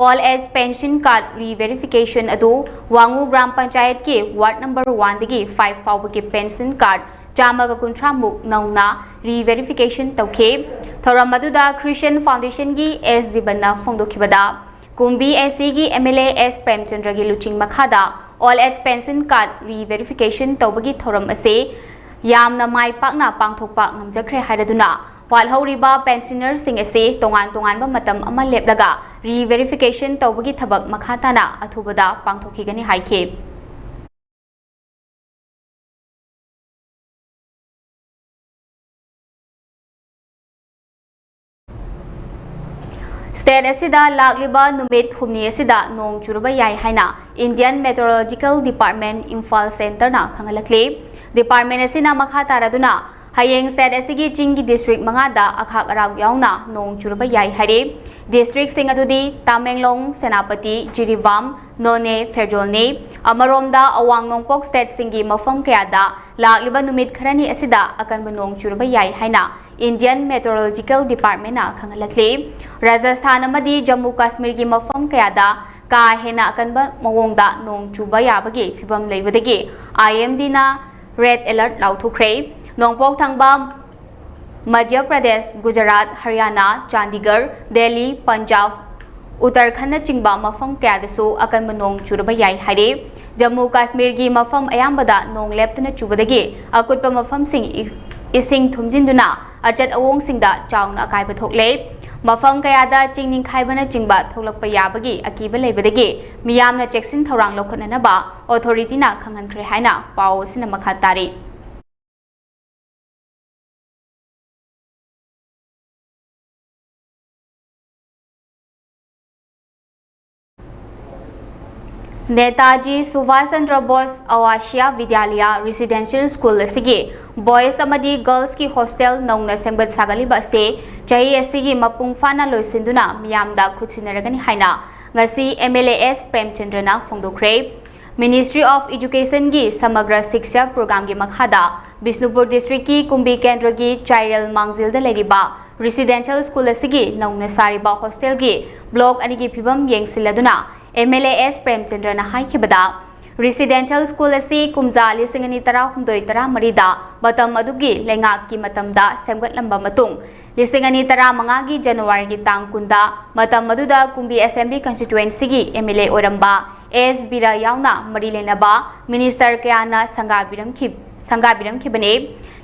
Old Age Pension Card Re-Verification ꯑꯗꯨ ꯋꯥꯉꯨ ꯒ꯭ꯔꯥꯝ ꯄꯟꯆꯥꯌꯠꯀꯤ ward number oneꯗꯒꯤ five ꯐꯥꯎꯕꯒꯤ pension card ꯆꯥꯝꯃꯒ ꯀꯨꯟꯊ꯭ꯔꯥ ꯃꯨꯛ ꯅꯧꯅ Re-Verification ꯇꯧꯈꯤ꯫ ꯊꯧꯔꯝ ꯑꯗꯨꯗ Christian Foundationꯒꯤ S ꯗꯤꯕꯟꯅ ꯐꯣꯡꯗꯣꯛꯈꯤꯕꯗ, ꯀꯨꯝꯕꯤ ACꯒꯤ MLA S ꯄ꯭ꯔꯦꯝꯆꯟꯗ꯭ꯔꯒꯤ ꯂꯨꯆꯤꯡ ꯃꯈꯥꯗ Old Age Pension Card Re-Verification ꯇꯧꯕꯒꯤ ꯊꯧꯔꯝ ꯑꯁꯤ ꯌꯥꯝꯅ ꯃꯥꯏ ꯄꯥꯛꯅ ꯄꯥꯡꯊꯣꯛꯄ ꯉꯝꯖꯈ꯭ꯔꯦ ꯍꯥꯏꯔꯗꯨꯅ, ꯋꯥꯠꯍꯧꯔꯤꯕ pensionerꯁꯤꯡ ꯑꯁꯤ ꯇꯣꯉꯥꯟ ꯇꯣꯉꯥꯟꯕ ꯃꯇꯝ ꯑꯃ ꯂꯦꯞꯂꯒ Re-Verification ꯇꯧꯕꯒꯤ ꯊꯕꯛ ꯃꯈꯥ ꯇꯥꯅ ꯑꯊꯨꯕꯗ ꯄꯥꯡꯊꯣꯛꯈꯤꯒꯅꯤ ꯍꯥꯏꯈꯤ꯫ State ꯑꯁꯤꯗ ꯂꯥꯛꯂꯤꯕ ꯅꯨꯃꯤꯠ ꯍꯨꯝꯅꯤ ꯑꯁꯤꯗ ꯅꯣꯡ ꯆꯨꯔꯕ ꯌꯥꯏ ꯍꯥꯏꯅ Indian Meteorological Department Imphal centreꯅ ꯈꯪꯍꯜꯂꯛꯂꯤ꯫ Department ꯑꯁꯤꯅ ꯃꯈꯥ ꯇꯥꯔꯗꯨꯅ ꯍꯌꯦꯡ state ꯑꯁꯤꯒꯤ ꯆꯤꯡꯒꯤ district ꯃꯉꯥꯗ ꯑꯈꯥꯛ ꯑꯔꯥꯛ ꯌꯥꯎꯅ ꯅꯣꯡ ꯆꯨꯔꯕ ꯌꯥꯏ ꯍꯥꯏꯔꯤ꯫ Districtꯁꯤꯡ ꯑꯗꯨꯗꯤ ꯇꯥꯃꯦꯡꯂꯣꯡ, ꯁꯦꯅꯥꯄꯇꯤ, ꯖꯤꯔꯤꯕꯥꯝ, ꯅꯣꯅꯦ, ꯐꯦꯔꯖꯣꯜꯅꯤ꯫ ꯑꯃꯔꯣꯝꯗ ꯑꯋꯥꯡ ꯅꯣꯡꯄꯣꯛ stateꯁꯤꯡꯒꯤ ꯃꯐꯝ ꯀꯌꯥꯗ ꯂꯥꯛꯂꯤꯕ ꯅꯨꯃꯤꯠ ꯈꯔꯅꯤ ꯑꯁꯤꯗ ꯑꯀꯟꯕ ꯅꯣꯡ ꯆꯨꯔꯕ ꯌꯥꯏ ꯍꯥꯏꯅ Indian Meteorological Departmentꯅ ꯈꯪꯍꯜꯂꯛꯂꯤ꯫ ꯔꯥꯖꯁꯊꯥꯟ ꯑꯃꯗꯤ ꯖꯝꯃꯨ ꯀꯥꯁꯃꯤꯔꯒꯤ ꯃꯐꯝ ꯀꯌꯥꯗ ꯀꯥ ꯍꯦꯟꯅ ꯑꯀꯟꯕ ꯃꯑꯣꯡꯗ ꯅꯣꯡ ꯆꯨꯕ ꯌꯥꯕꯒꯤ ꯐꯤꯚꯝ ꯂꯩꯕꯗꯒꯤ IMDꯅ red alert ꯂꯥꯎꯊꯣꯛꯈ꯭ꯔꯦ꯫ ꯅꯣꯡꯄꯣꯛ ꯊꯪꯕ ꯃꯙ꯭ꯌ ꯄ꯭ꯔꯗꯦꯁ, ꯒꯨꯖꯔꯥꯠ, ꯍꯔꯤꯌꯥꯅꯥ, ꯆꯥꯟꯗꯤꯒꯔ, ꯗꯦꯜꯂꯤ, ꯄꯟꯖꯥꯕ, ꯎꯠꯇꯔꯈꯟꯗꯅꯆꯤꯡꯕ ꯃꯐꯝ ꯀꯌꯥꯗꯁꯨ ꯑꯀꯟꯕ ꯅꯣꯡ ꯆꯨꯔꯕ ꯌꯥꯏ ꯍꯥꯏꯔꯤ꯫ ꯖꯝꯃꯨ ꯀꯥꯁꯃꯤꯔꯒꯤ ꯃꯐꯝ ꯑꯌꯥꯝꯕꯗ ꯅꯣꯡ ꯂꯦꯞꯇꯅ ꯆꯨꯕꯗꯒꯤ ꯑꯀꯨꯠꯄ ꯃꯐꯝꯁꯤꯡ ꯏ-, ꯏꯁꯤꯡ ꯊꯨꯝꯖꯤꯟꯗꯨꯅ ꯑꯆꯠ ꯑꯋꯣꯡꯁꯤꯡꯗ ꯆꯥꯎꯅ ꯑꯀꯥꯏꯕ ꯊꯣꯛꯂꯦ꯫ ꯃꯐꯝ ꯀꯌꯥꯗ ꯆꯤꯡ ꯅꯤꯡꯈꯥꯏꯕꯅꯆꯤꯡꯕ ꯊꯣꯛꯂꯛꯄ ꯌꯥꯕꯒꯤ ꯑꯀꯤꯕ ꯂꯩꯕꯗꯒꯤ ꯃꯤꯌꯥꯝꯅ ꯆꯦꯛꯁꯤꯟ ꯊꯧꯔꯥꯡ ꯂꯧꯈꯠꯅꯅꯕ ꯑꯣꯊꯣꯔꯤꯇꯤꯅ ꯈꯪꯍꯟꯈ꯭ꯔꯦ ꯍꯥꯏꯅ ꯄꯥꯎ ꯑꯁꯤꯅ ꯃꯈꯥ ꯇꯥꯔꯤ꯫ ꯅꯦꯇꯥꯖꯤ ꯁꯨꯚꯥꯁ ꯆꯟꯗ꯭ꯔ ꯕꯣꯁ ꯑꯋꯥꯁꯤꯌꯥ ꯕꯤꯗ꯭ꯌꯥꯂꯌꯥ ꯔꯦꯁꯤꯗꯦꯟꯁꯤꯌꯦꯜ ꯁ꯭ꯀꯨꯜ ꯑꯁꯤꯒꯤ ꯕꯣꯏꯁ ꯑꯃꯗꯤ ꯒꯔꯜꯁꯀꯤ ꯍꯣꯁꯇꯦꯜ ꯅꯧꯅ ꯁꯦꯝꯒꯠ ꯁꯥꯒꯠꯂꯤꯕ ꯑꯁꯤ ꯆꯍꯤ ꯑꯁꯤꯒꯤ ꯃꯄꯨꯡ ꯐꯥꯅ ꯂꯣꯏꯁꯤꯟꯗꯨꯅ ꯃꯤꯌꯥꯝꯗ ꯈꯨꯠꯁꯤꯟꯅꯔꯒꯅꯤ ꯍꯥꯏꯅ ꯉꯁꯤ ꯑꯦꯝ ꯑꯦꯜ ꯑꯦ ꯑꯦꯁ ꯄ꯭ꯔꯦꯝꯆꯟꯗ꯭ꯔꯅ ꯐꯣꯡꯗꯣꯛꯈ꯭ꯔꯦ꯫ ꯃꯤꯅꯤꯁꯇ꯭ꯔꯤ ꯑꯣꯐ ꯏꯖꯨꯀꯦꯁꯟꯒꯤ ꯁꯃꯒ꯭ꯔ ꯁꯤꯛꯁꯥ ꯄ꯭ꯔꯣꯒ꯭ꯔꯥꯝꯒꯤ ꯃꯈꯥꯗ ꯕꯤꯁꯅꯨꯄꯨꯔ ꯗꯤꯁꯇ꯭ꯔꯤꯛꯀꯤ ꯀꯨꯝꯕꯤ ꯀꯦꯟꯗ꯭ꯔꯒꯤ ꯆꯥꯏꯔꯦꯜ ꯃꯥꯡꯖꯤꯜꯗ ꯂꯩꯔꯤꯕ ꯔꯦꯁꯤꯗꯦꯟꯁꯤꯌꯦꯜ ꯁ꯭ꯀꯨꯜ ꯑꯁꯤꯒꯤ ꯅꯧꯅ ꯁꯥꯔꯤꯕ ꯍꯣꯁꯇꯦꯜꯒꯤ ꯕ꯭ꯂꯣꯛ ꯑꯅꯤꯒꯤ ꯐꯤꯕꯝ ꯌꯦꯡꯁꯤꯜꯂꯗꯨꯅ ꯑꯦꯝ ꯑꯦꯜ ꯑꯦ ꯑꯦꯁ ꯄ꯭ꯔꯦꯝꯆꯟꯗ꯭ꯔꯅ ꯍꯥꯏꯈꯤꯕꯗ, ꯔꯦꯁꯤꯗꯦꯟꯁꯤꯌꯦꯜ ꯁ꯭ꯀꯨꯜ ꯑꯁꯤ ꯀꯨꯝꯖꯥ ꯂꯤꯁꯤꯡ ꯑꯅꯤ ꯇꯔꯥꯍꯨꯝꯗꯣꯏ ꯇꯔꯥꯃꯔꯤꯗ ꯃꯇꯝ ꯑꯗꯨꯒꯤ ꯂꯩꯉꯥꯛꯀꯤ ꯃꯇꯝꯗ ꯁꯦꯝꯒꯠꯂꯝꯕ ꯃꯇꯨꯡ, ꯂꯤꯁꯤꯡ ꯑꯅꯤ ꯇꯔꯥꯃꯉꯥꯒꯤ ꯖꯅꯋꯥꯔꯤꯒꯤ ꯇꯥꯡ ꯀꯨꯟꯗ ꯃꯇꯝ ꯑꯗꯨꯗ ꯀꯨꯝꯕꯤ ꯑꯦꯁꯦꯝꯕ꯭ꯂꯤ ꯀꯟꯁꯇꯤꯇ꯭ꯋꯦꯟꯁꯤꯒꯤ ꯑꯦꯝ ꯑꯦꯜ ꯑꯦ ꯑꯣꯏꯔꯝꯕ ꯑꯦꯁ ꯕꯤꯔꯥ ꯌꯥꯎꯅ ꯃꯔꯤ ꯂꯩꯅꯕ ꯃꯤꯅꯤꯁꯇꯔ ꯀꯌꯥꯅ ꯁꯪꯒꯥꯕꯤꯔꯝꯈꯤ-, ꯁꯪꯒꯥꯕꯤꯔꯝꯈꯤꯕꯅꯤ꯫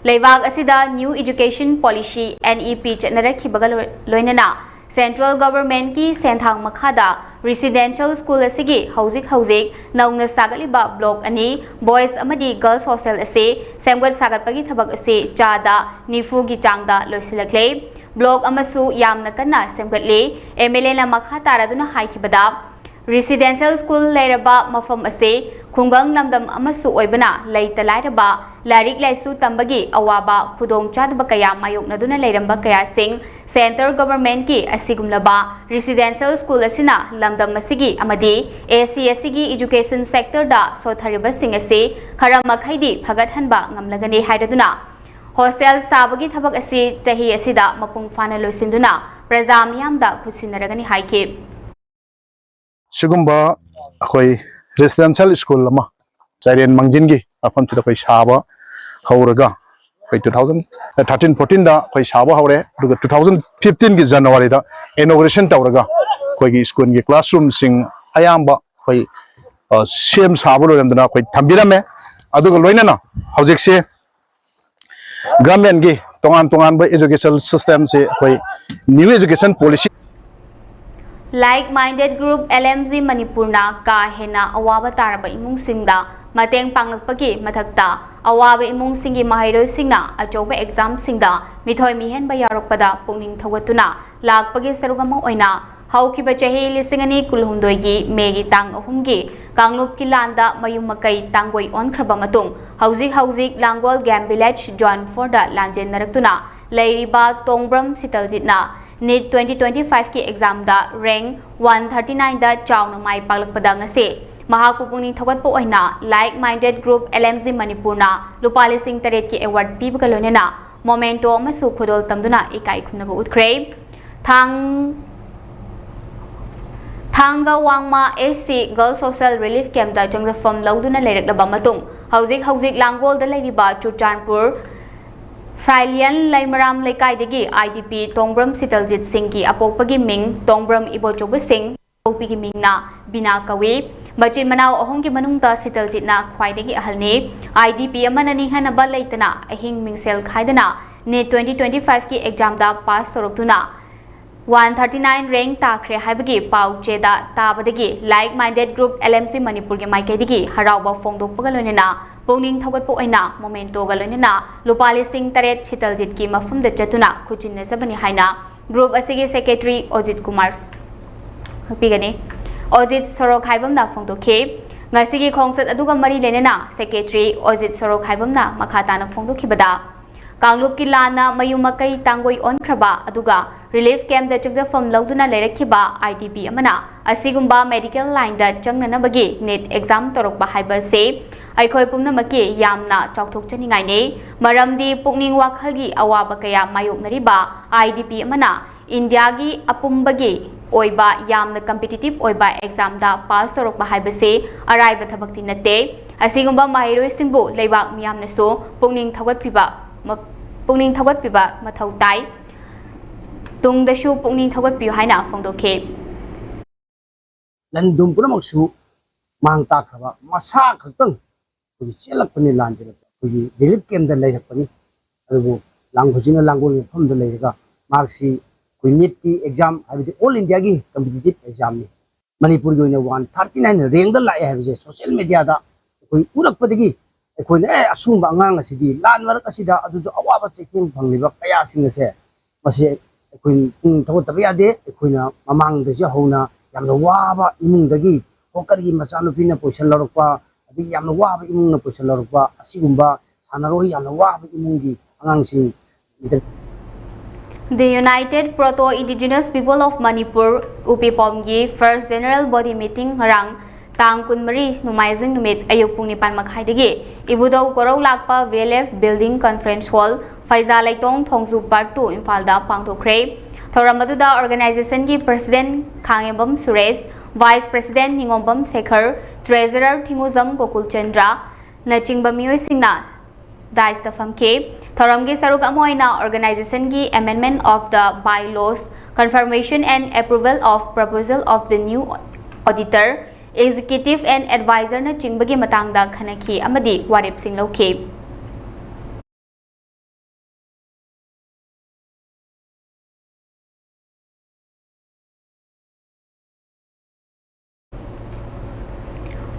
ꯂꯩꯕꯥꯛ ꯑꯁꯤꯗ new education policy, N E P, ꯆꯠꯅꯔꯛꯈꯤꯕꯒ ꯂꯣꯏ-, ꯂꯣꯏꯅꯅ ꯁꯦꯟꯇ꯭ꯔꯦꯜ ꯒꯚꯔꯟꯃꯦꯟꯠꯀꯤ ꯁꯦꯟꯊꯥꯡ ꯃꯈꯥꯗ ꯔꯦꯁꯤꯗꯦꯟꯁꯤꯌꯦꯜ ꯁ꯭ꯀꯨꯜ ꯑꯁꯤꯒꯤ ꯍꯧꯖꯤꯛ ꯍꯧꯖꯤꯛ ꯅꯧꯅ ꯁꯥꯒꯠꯂꯤꯕ ꯕ꯭ꯂꯣꯛ ꯑꯅꯤ, ꯕꯣꯏꯁ ꯑꯃꯗꯤ ꯒꯔꯜꯁ ꯍꯣꯁꯇꯦꯜ ꯑꯁꯤ ꯁꯦꯝꯒꯠ ꯁꯥꯒꯠꯄꯒꯤ ꯊꯕꯛ ꯑꯁꯤ ꯆꯥꯗ ꯅꯤꯐꯨꯒꯤ ꯆꯥꯡꯗ ꯂꯣꯏꯁꯤꯜꯂꯛꯂꯦ꯫ ꯕ꯭ꯂꯣꯛ ꯑꯃꯁꯨ ꯌꯥꯝꯅ ꯀꯟꯅ ꯁꯦꯝꯒꯠꯂꯤ꯫ ꯑꯦꯝ ꯑꯦꯜ ꯑꯦꯅ ꯃꯈꯥ ꯇꯥꯔꯗꯨꯅ ꯍꯥꯏꯈꯤꯕꯗ, ꯔꯦꯁꯤꯗꯦꯟꯁꯤꯌꯦꯜ ꯁ꯭ꯀꯨꯜ ꯂꯩꯔꯕ ꯃꯐꯝ ꯑꯁꯤ ꯈꯨꯡꯒꯪ ꯂꯝꯗꯝ ꯑꯃꯁꯨ ꯑꯣꯏꯕꯅ ꯂꯩꯇ ꯂꯥꯏꯔꯕ, ꯂꯥꯏꯔꯤꯛ ꯂꯥꯏꯁꯨ ꯇꯝꯕꯒꯤ ꯑꯋꯥꯕ ꯈꯨꯗꯣꯡꯆꯥꯗꯕ ꯀꯌꯥ ꯃꯥꯌꯣꯛꯅꯗꯨꯅ ꯂꯩꯔꯝꯕ ꯀꯌꯥꯁꯤꯡ ꯁꯦꯟꯇ꯭ꯔꯦꯜ ꯒꯚꯔꯟꯃꯦꯟꯠꯀꯤ ꯑꯁꯤꯒꯨꯝꯂꯕ ꯔꯦꯁꯤꯗꯦꯟꯁꯤꯌꯦꯜ ꯁ꯭ꯀꯨꯜ ꯑꯁꯤꯅ ꯂꯝꯗꯝ ꯑꯁꯤꯒꯤ ꯑꯃꯗꯤ ꯑꯦ ꯁꯤ ꯑꯁꯤꯒꯤ ꯏꯖꯨꯀꯦꯁꯟ ꯁꯦꯛꯇꯔꯗ ꯁꯣꯠꯊꯔꯤꯕꯁꯤꯡ ꯑꯁꯤ ꯈꯔ ꯃꯈꯩꯗꯤ ꯐꯒꯠꯍꯟꯕ ꯉꯝꯂꯒꯅꯤ ꯍꯥꯏꯔꯗꯨꯅ ꯍꯣꯁꯇꯦꯜ ꯁꯥꯕꯒꯤ ꯊꯕꯛ ꯑꯁꯤ ꯆꯍꯤ ꯑꯁꯤꯗ ꯃꯄꯨꯡ ꯐꯥꯅ ꯂꯣꯏꯁꯤꯟꯗꯨꯅ ꯄ꯭ꯔꯖꯥ ꯃꯤꯌꯥꯝꯗ ꯈꯨꯠꯁꯤꯟꯅꯔꯒꯅꯤ ꯍꯥꯏꯈꯤ꯫ ꯁꯤꯒꯨꯝꯕ ꯑꯩꯈꯣꯏ ꯔꯦꯁꯤꯗꯦꯟꯁꯤꯌꯦꯜ ꯁ꯭ꯀꯨꯜ ꯑꯃ ꯆꯥꯏꯔꯦꯟ ꯃꯥꯡꯖꯤꯟꯒꯤ ꯃꯐꯝꯁꯤꯗ ꯑꯩꯈꯣꯏ ꯁꯥꯕ ꯍꯧꯔꯒ, ꯑꯩꯈꯣꯏ two thousand thirteen fourteenꯗ ꯑꯩꯈꯣꯏ ꯁꯥꯕ ꯍꯧꯔꯦ, ꯑꯗꯨꯒ two thousand fifteenꯒꯤ ꯖꯅꯋꯥꯔꯤꯗ ꯏꯅꯣꯒ꯭ꯔꯦꯁꯟ ꯇꯧꯔꯒ ꯑꯩꯈꯣꯏꯒꯤ ꯁ꯭ꯀꯨꯜꯒꯤ ꯀ꯭ꯂꯥꯁꯔꯨꯝꯁꯤꯡ ꯑꯌꯥꯝꯕ ꯑꯩꯈꯣꯏ, ꯑ, ꯁꯦꯝ ꯁꯥꯕ ꯂꯣꯏꯔꯝꯗꯅ ꯑꯩꯈꯣꯏ ꯊꯝꯕꯤꯔꯝꯃꯦ꯫ ꯑꯗꯨꯒ ꯂꯣꯏꯅꯅ ꯍꯧꯖꯤꯛꯁꯦ ꯒꯚꯔꯟꯃꯦꯟꯠꯀꯤ ꯇꯣꯉꯥꯟ ꯇꯣꯉꯥꯟꯕ education system ꯁꯤ ꯑꯩꯈꯣꯏ new education policy Like Minded Group L M G ꯃꯅꯤꯄꯨꯔꯅ ꯀꯥ ꯍꯦꯟꯅ ꯑꯋꯥꯕ ꯇꯥꯔꯕ ꯏꯃꯨꯡꯁꯤꯡꯗ ꯃꯇꯦꯡ ꯄꯥꯡꯂꯛꯄꯒꯤ ꯃꯊꯛꯇ, ꯑꯋꯥꯕ ꯏꯃꯨꯡꯁꯤꯡꯒꯤ ꯃꯍꯩꯔꯣꯏꯁꯤꯡꯅ ꯑꯆꯧꯕ exam ꯁꯤꯡꯗ ꯃꯤꯊꯣꯏ ꯃꯤꯍꯦꯟꯕ ꯌꯥꯎꯔꯛꯄꯗ ꯄꯨꯛꯅꯤꯡ ꯊꯧꯒꯠꯇꯨꯅ ꯂꯥꯛꯄꯒꯤ ꯁꯔꯨꯛ ꯑꯃ ꯑꯣꯏꯅ ꯍꯧꯈꯤꯕ ꯆꯍꯤ ꯂꯤꯁꯤꯡ ꯑꯅꯤ ꯀꯨꯟꯍꯨꯝꯗꯣꯏꯒꯤ ꯃꯦꯒꯤ ꯇꯥꯡ ꯑꯍꯨꯝꯒꯤ ꯀꯥꯡꯂꯨꯞꯀꯤ ꯂꯥꯟꯗ ꯃꯌꯨꯝ ꯃꯀꯩ ꯇꯥꯡꯒꯣꯏ ꯑꯣꯟꯈ꯭ꯔꯕ ꯃꯇꯨꯡ, ꯍꯧꯖꯤꯛ ꯍꯧꯖꯤꯛ ꯂꯥꯡꯒꯣꯜ Game Village Zone four ꯗ ꯂꯥꯟꯖꯦꯟꯅꯔꯛꯇꯨꯅ ꯂꯩꯔꯤꯕ ꯇꯣꯡꯕ꯭ꯔꯝ ꯁꯤꯇꯜꯖꯤꯠꯅ NEET twenty twenty-five ꯀꯤ exam ꯗ rank one thirty nine ꯗ ꯆꯥꯎꯅ ꯃꯥꯏ ꯄꯥꯛꯂꯛꯄꯗ ꯉꯁꯤ ꯃꯍꯥꯛꯄꯨ ꯄꯨꯛꯅꯤꯡ ꯊꯧꯒꯠꯄ ꯑꯣꯏꯅ Like Minded Group L M G ꯃꯅꯤꯄꯨꯔꯅ ꯂꯨꯄꯥ ꯂꯤꯁꯤꯡ ꯇꯔꯦꯠꯀꯤ award ꯄꯤꯕꯒ ꯂꯣꯏꯅꯅ memento ꯑꯃꯁꯨ ꯈꯨꯗꯣꯜ ꯇꯝꯗꯨꯅ ꯏꯀꯥꯏ ꯈꯨꯝꯅꯕ ꯎꯠꯈ꯭ꯔꯦ꯫ ꯊꯥꯡ-, ꯊꯥꯡꯒ ꯋꯥꯡꯃ H C Girls Hostel Relief Camp ꯇ ꯆꯪꯖꯐꯝ ꯂꯧꯗꯨꯅ ꯂꯩꯔꯛꯂꯕ ꯃꯇꯨꯡ, ꯍꯧꯖꯤꯛ ꯍꯧꯖꯤꯛ ꯂꯥꯡꯒꯣꯜꯗ ꯂꯩꯔꯤꯕ ꯆꯨꯔꯆꯥꯟꯄꯨꯔ ꯐ꯭ꯔꯥꯏꯂꯤꯌꯟ ꯂꯩꯃꯔꯥꯝ ꯂꯩꯀꯥꯏꯗꯒꯤ I D P ꯇꯣꯡꯕ꯭ꯔꯝ ꯁꯤꯇꯜꯖꯤꯠ ꯁꯤꯡꯒꯤ ꯑꯄꯣꯛꯄꯒꯤ ꯃꯤꯡ ꯇꯣꯡꯕ꯭ꯔꯝ ꯏꯕꯣꯆꯧꯕ ꯁꯤꯡ, ꯑꯄꯣꯛꯄꯤꯒꯤ ꯃꯤꯡꯅ ꯕꯤꯅꯥ ꯀꯧꯏ꯫ ꯃꯆꯤꯟ ꯃꯅꯥꯎ ꯑꯍꯨꯝꯒꯤ ꯃꯅꯨꯡꯗ ꯁꯤꯇꯜꯖꯤꯠꯅ ꯈ꯭ꯋꯥꯏꯗꯒꯤ ꯑꯍꯜꯅꯤ꯫ I D P ꯑꯃꯅ ꯅꯤꯡꯍꯟꯅꯕ ꯂꯩꯇꯅ ꯑꯍꯤꯡ ꯃꯤꯡꯁꯦꯜ ꯈꯥꯏꯗꯅ NEET twenty twenty-five ꯀꯤ exam ꯗ pass ꯇꯧꯔꯛꯇꯨꯅ one thirty nine rank ꯇꯥꯈ꯭ꯔꯦ ꯍꯥꯏꯕꯒꯤ ꯄꯥꯎ ꯆꯦꯗ ꯇꯥꯕꯗꯒꯤ Like Minded Group L M G ꯃꯅꯤꯄꯨꯔꯒꯤ ꯃꯥꯏꯀꯩꯗꯒꯤ ꯍꯔꯥꯎꯕ ꯐꯣꯡꯗꯣꯛꯄꯒ ꯂꯣꯏꯅꯅ ꯄꯨꯛꯅꯤꯡ ꯊꯧꯒꯠꯄ ꯑꯣꯏꯅ mementoꯒ ꯂꯣꯏꯅꯅ ꯂꯨꯄꯥ ꯂꯤꯁꯤꯡ ꯇꯔꯦꯠ ꯁꯤꯇꯜꯖꯤꯠꯀꯤ ꯃꯐꯝꯗ ꯆꯠꯇꯨꯅ ꯈꯨꯠꯁꯤꯟꯅꯖꯕꯅꯤ ꯍꯥꯏꯅ group ꯑꯁꯤꯒꯤ secretary ꯑꯣꯖꯤꯠ ꯀꯨꯃꯥꯔ ꯍꯥꯞꯄꯤꯒꯅꯤ꯫ ꯑꯣꯖꯤꯠ ꯁꯣꯔꯣꯛ ꯍꯥꯏꯕꯝꯅ ꯐꯣꯡꯗꯣꯛꯈꯤ꯫ ꯉꯁꯤꯒꯤ ꯈꯣꯡꯆꯠ ꯑꯗꯨꯒ ꯃꯔꯤ ꯂꯩꯅꯅ secretary ꯑꯣꯖꯤꯠ ꯁꯣꯔꯣꯛ ꯍꯥꯏꯕꯝꯅ ꯃꯈꯥ ꯇꯥꯅ ꯐꯣꯡꯗꯣꯛꯈꯤꯕꯗ, ꯀꯥꯡꯂꯨꯞꯀꯤ ꯂꯥꯟꯅ ꯃꯌꯨꯝ ꯃꯀꯩ ꯇꯥꯡꯒꯣꯏ ꯑꯣꯟꯈ꯭ꯔꯕ ꯑꯗꯨꯒ relief camp ꯇ ꯆꯪꯖꯐꯝ ꯂꯧꯗꯨꯅ ꯂꯩꯔꯛꯈꯤꯕ I D P ꯑꯃꯅ ꯑꯁꯤꯒꯨꯝꯕ medical line ꯗ ꯆꯪꯅꯅꯕꯒꯤ NEET exam ꯇꯧꯔꯛꯄ ꯍꯥꯏꯕ ꯑꯁꯤ ꯑꯩꯈꯣꯏ ꯄꯨꯝꯅꯃꯛꯀꯤ ꯌꯥꯝꯅ ꯆꯥꯎꯊꯣꯛꯆꯅꯤꯡꯉꯥꯏꯅꯤ꯫ ꯃꯔꯝꯗꯤ ꯄꯨꯛꯅꯤꯡ ꯋꯥꯈꯜꯒꯤ ꯑꯋꯥꯕ ꯀꯌꯥ ꯃꯥꯌꯣꯛꯅꯔꯤꯕ I D P ꯑꯃꯅ ꯏꯟꯗꯤꯌꯥꯒꯤ ꯑꯄꯨꯝꯕꯒꯤ ꯑꯣꯏꯕ ꯌꯥꯝꯅ competitive ꯑꯣꯏꯕ exam ꯗ pass ꯇꯧꯔꯛꯄ ꯍꯥꯏꯕꯁꯤ ꯑꯔꯥꯏꯕ ꯊꯕꯛꯇꯤ ꯅꯠꯇꯦ꯫ ꯑꯁꯤꯒꯨꯝꯕ ꯃꯍꯩꯔꯣꯏꯁꯤꯡꯕꯨ ꯂꯩꯕꯥꯛ ꯃꯤꯌꯥꯝꯅꯁꯨ ꯄꯨꯛꯅꯤꯡ ꯊꯧꯒꯠꯄꯤꯕ ꯃ-, ꯄꯨꯛꯅꯤꯡ ꯊꯧꯒꯠꯄꯤꯕ ꯃꯊꯧ ꯇꯥꯏ꯫ ꯇꯨꯡꯗꯁꯨ ꯄꯨꯛꯅꯤꯡ ꯊꯧꯒꯠꯄꯤꯌꯨ ꯍꯥꯏꯅ ꯐꯣꯡꯗꯣꯛꯈꯤ꯫ ꯂꯟꯗꯨꯝ ꯄꯨꯝꯅꯃꯛꯁꯨ ꯃꯥꯡ ꯇꯥꯛꯈ꯭ꯔꯕ ꯃꯁꯥ ꯈꯛꯇꯪ ꯑꯩꯈꯣꯏꯒꯤ ꯆꯦꯜꯂꯛꯄꯅꯤ, ꯂꯥꯟ ꯆꯦꯜꯂꯛꯄ, ꯑꯩꯈꯣꯏꯒꯤ relief camp ꯇ ꯂꯩꯔꯛꯄꯅꯤ꯫ ꯑꯗꯨꯕꯨ ꯂꯥꯡ ꯍꯧꯖꯤꯛꯅ ꯂꯥꯡꯒꯣꯜꯒꯤ ꯃꯐꯝꯗ ꯂꯩꯔꯒ ꯃꯍꯥꯛꯁꯤ ꯑꯩꯈꯣꯏ ꯅꯤꯠꯀꯤ ꯑꯦꯛꯖꯥꯝ, ꯍꯥꯏꯕꯗꯤ ꯑꯣꯜ ꯏꯟꯗꯤꯌꯥꯒꯤ ꯀꯝꯄꯤꯇꯤꯇꯤꯞ ꯑꯦꯛꯖꯥꯝꯅꯤ, ꯃꯅꯤꯄꯨꯔꯒꯤ ꯑꯣꯏꯅ ꯋꯥꯟ ꯊꯥꯔꯇꯤ ꯅꯥꯏꯟ ꯔꯦꯡꯗ ꯂꯥꯛꯑꯦ ꯍꯥꯏꯕꯁꯦ ꯁꯣꯁꯤꯌꯦꯜ ꯃꯦꯗꯤꯌꯥꯗ ꯑꯩꯈꯣꯏ ꯎꯔꯛꯄꯗꯒꯤ ꯑꯩꯈꯣꯏꯅ, "ꯑꯦ, ꯑꯁꯤꯒꯨꯝꯕ ꯑꯉꯥꯡ ꯑꯁꯤꯗꯤ ꯂꯥꯟ ꯃꯔꯛ ꯑꯁꯤꯗ ꯑꯗꯨꯁꯨ ꯑꯋꯥꯕ ꯆꯩꯊꯦꯡ ꯐꯪꯂꯤꯕ ꯀꯌꯥꯁꯤꯡ ꯑꯁꯦ, ꯃꯁꯤ ꯑꯩꯈꯣꯏ ꯄꯨꯛꯅꯤꯡ ꯊꯧꯒꯠꯇꯕ ꯌꯥꯗꯦ꯫ ꯑꯩꯈꯣꯏꯅ ꯃꯃꯥꯡꯗꯁꯨ ꯍꯧꯅ ꯌꯥꯝꯅ ꯋꯥꯕ ꯏꯃꯨꯡꯗꯒꯤ ꯍꯣꯀꯔꯒꯤ ꯃꯆꯥꯅꯨꯄꯤꯅ ꯄꯣꯏꯁꯜ ꯂꯧꯔꯛꯄ, ꯑꯗꯒꯤ ꯌꯥꯝꯅ ꯋꯥꯕ ꯏꯃꯨꯡꯅ ꯄꯣꯏꯁꯜ ꯂꯧꯔꯛꯄ, ꯑꯁꯤꯒꯨꯝꯕ ꯁꯥꯟꯅꯔꯣꯏ ꯌꯥꯝꯅ ꯋꯥꯕ ꯏꯃꯨꯡꯒꯤ ꯑꯉꯥꯡꯁꯤꯡ" The United Proto Indigenous People of Manipur, ꯎꯄꯤꯄꯣꯝꯒꯤ first general body meeting ꯉꯔꯥꯡ ꯇꯥꯡ ꯀꯨꯟꯃꯔꯤ, ꯅꯣꯡꯃꯥꯏꯖꯤꯡ ꯅꯨꯃꯤꯠ ꯑꯌꯨꯛ ꯄꯨꯡ ꯅꯤꯄꯥꯟ ꯃꯈꯥꯏꯗꯒꯤ ꯏꯕꯨꯙꯧ ꯀꯣꯔꯧ ꯂꯥꯛꯄ V L F Building Conference Hall, ꯐꯩꯖꯥ ꯂꯩꯇꯣꯡ, ꯊꯣꯡꯖꯨ Part two, ꯏꯝꯐꯥꯜꯗ ꯄꯥꯡꯊꯣꯛꯈ꯭ꯔꯦ꯫ ꯊꯧꯔꯝ ꯑꯗꯨꯗ organizationꯒꯤ president ꯈꯥꯡꯉꯦꯝꯕꯝ Suresh, vice president ꯅꯤꯉꯣꯝꯕꯝ Sekhar, treasurer ꯊꯤꯉꯨꯖꯝ Gokul Chandra ꯅꯆꯤꯡꯕ ꯃꯤꯑꯣꯏꯁꯤꯡꯅ dais ꯇ ꯐꯝꯈꯤ꯫ ꯊꯧꯔꯝꯒꯤ ꯁꯔꯨꯛ ꯑꯃ ꯑꯣꯏꯅ organizationꯒꯤ amendment of the bylaws, confirmation and approval of proposal of the new auditor, executive and advisor ꯅꯆꯤꯡꯕꯒꯤ ꯃꯇꯥꯡꯗ ꯈꯟꯅꯈꯤ ꯑꯃꯗꯤ ꯋꯥꯔꯦꯞꯁꯤꯡ ꯂꯧꯈꯤ꯫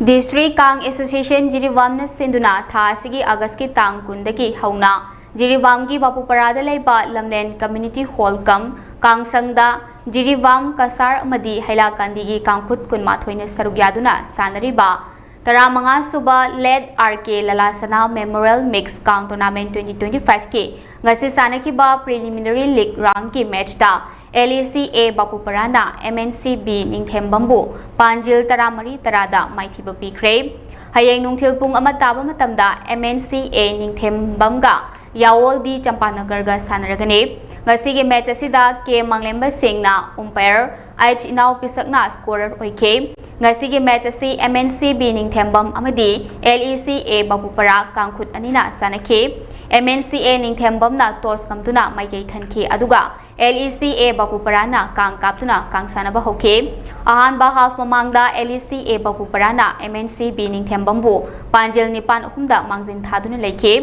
District Kang Association ꯖꯤꯔꯤꯕꯥꯝꯅ ꯁꯤꯟꯗꯨꯅ ꯊꯥ ꯑꯁꯤꯒꯤ ꯑꯥꯒꯁꯀꯤ ꯇꯥꯡ ꯀꯨꯟꯗꯒꯤ ꯍꯧꯅ ꯖꯤꯔꯤꯕꯥꯝꯒꯤ ꯕꯥꯄꯨꯄꯔꯥꯗ ꯂꯩꯕ ꯂꯝꯂꯦꯟ community hall cum ꯀꯥꯡꯁꯪꯗ Jiribam Cachar ꯑꯃꯗꯤ ꯍꯩꯂꯥꯀꯥꯟꯗꯤꯒꯤ ꯀꯥꯡꯈꯨꯠ ꯀꯨꯟꯃꯥꯊꯣꯏꯅ ꯁꯔꯨꯛ ꯌꯥꯗꯨꯅ ꯁꯥꯟꯅꯔꯤꯕ ꯇꯔꯥꯃꯉꯥ ꯁꯨꯕ Late R K Lalasana Memorial Mix Kang Tournament twenty twenty-five ꯀꯤ ꯉꯁꯤ ꯁꯥꯟꯅꯈꯤꯕ preliminary league round ꯀꯤ match ꯇ L E C A ꯕꯥꯄꯨꯄꯔꯥꯅ M N C B ꯅꯤꯡꯊꯦꯝꯕꯝꯕꯨ ꯄꯥꯟꯖꯤꯜ ꯇꯔꯥꯃꯔꯤ ꯇꯔꯥꯗ ꯃꯥꯏꯊꯤꯕ ꯄꯤꯈ꯭ꯔꯦ꯫ ꯍꯌꯦꯡ ꯅꯨꯡꯊꯤꯜ ꯄꯨꯡ ꯑꯃ ꯇꯥꯕ ꯃꯇꯝꯗ M N C A ꯅꯤꯡꯊꯦꯝꯕꯝꯒ ꯌꯥꯋꯣꯜ ꯗꯤ ꯆꯝꯄꯥꯅꯒꯔꯒ ꯁꯥꯟꯅꯔꯒꯅꯤ꯫ ꯉꯁꯤꯒꯤ match ꯑꯁꯤꯗ K ꯃꯪꯂꯦꯝꯕ ꯁꯤꯡꯅ umpire, H ꯏꯅꯥꯎ ꯄꯤꯁꯛꯅ scorer ꯑꯣꯏꯈꯤ꯫ ꯉꯁꯤꯒꯤ match ꯑꯁꯤ M N C B ꯅꯤꯡꯊꯦꯝꯕꯝ ꯑꯃꯗꯤ L E C A ꯕꯥꯄꯨꯄꯔꯥ ꯀꯥꯡꯈꯨꯠ ꯑꯅꯤꯅ ꯁꯥꯟꯅꯈꯤ꯫ M N C A ꯅꯤꯡꯊꯦꯝꯕꯝꯅ toss ꯉꯝꯗꯨꯅ ꯃꯥꯏꯀꯩ ꯈꯟꯈꯤ, ꯑꯗꯨꯒ L E C A ꯕꯥꯄꯨꯄꯔꯥꯅ ꯀꯥꯡ ꯀꯥꯞꯇꯨꯅ ꯀꯥꯡ ꯁꯥꯟꯅꯕ ꯍꯧꯈꯤ꯫ ꯑꯍꯥꯟꯕ half ꯃꯃꯥꯡꯗ L E C A ꯕꯥꯄꯨꯄꯔꯥꯅ M N C B ꯅꯤꯡꯊꯦꯝꯕꯝꯕꯨ ꯄꯥꯟꯖꯤꯜ ꯅꯤꯄꯥꯟ ꯑꯍꯨꯝꯗ ꯃꯥꯡꯖꯤꯟ ꯊꯥꯗꯨꯅ ꯂꯩꯈꯤ꯫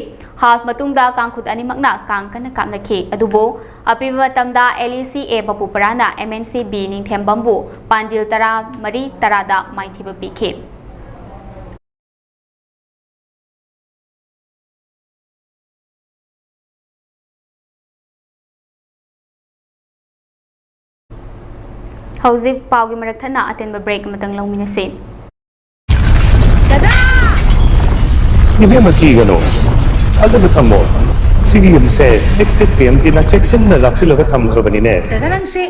ꯍꯥꯐ ꯃꯇꯨꯡꯗ ꯀꯥꯡꯈꯨꯠ ꯑꯅꯤꯃꯛꯅ ꯀꯥꯡ ꯀꯟꯅ ꯀꯥꯞꯅꯈꯤ꯫ ꯑꯗꯨꯕꯨ ꯑꯄꯤꯕ ꯃꯇꯝꯗ ꯑꯦꯜ ꯏ ꯁꯤ ꯑꯦ ꯕꯄꯨꯄꯔꯥꯅ ꯑꯦꯝ ꯑꯦꯟ ꯁꯤ ꯕꯤ ꯅꯤꯡꯊꯦꯝꯕꯝꯕꯨ ꯄꯥꯟꯖꯤꯜ ꯇꯔꯥꯃꯔꯤ ꯇꯔꯥꯗ ꯃꯥꯏꯊꯤꯕ ꯄꯤꯈꯤ꯫ ꯍꯧꯖꯤꯛ ꯄꯥꯎꯒꯤ ꯃꯔꯛ ꯊꯠꯅ ꯑꯇꯦꯟꯕ ꯕ꯭ꯔꯦꯛ ꯑꯃꯇꯪ ꯂꯧꯃꯤꯟꯅꯁꯤ꯫ ꯏꯕꯦꯝꯃ, ꯀꯤꯒꯅꯨ, ꯊꯥꯖꯕ ꯊꯝꯃꯣ꯫ ꯁꯤꯒꯤ ꯌꯨꯝꯁꯦ ꯑꯦꯛꯁꯇꯦꯛ ꯇꯤ ꯑꯦꯝ ꯇꯤꯅ ꯆꯦꯛꯁꯤꯟꯅ ꯂꯥꯛꯁꯤꯜꯂꯒ ꯊꯝꯈ꯭ꯔꯕꯅꯤꯅꯦ꯫ ꯗꯥꯗꯥ, ꯅꯪꯁꯦ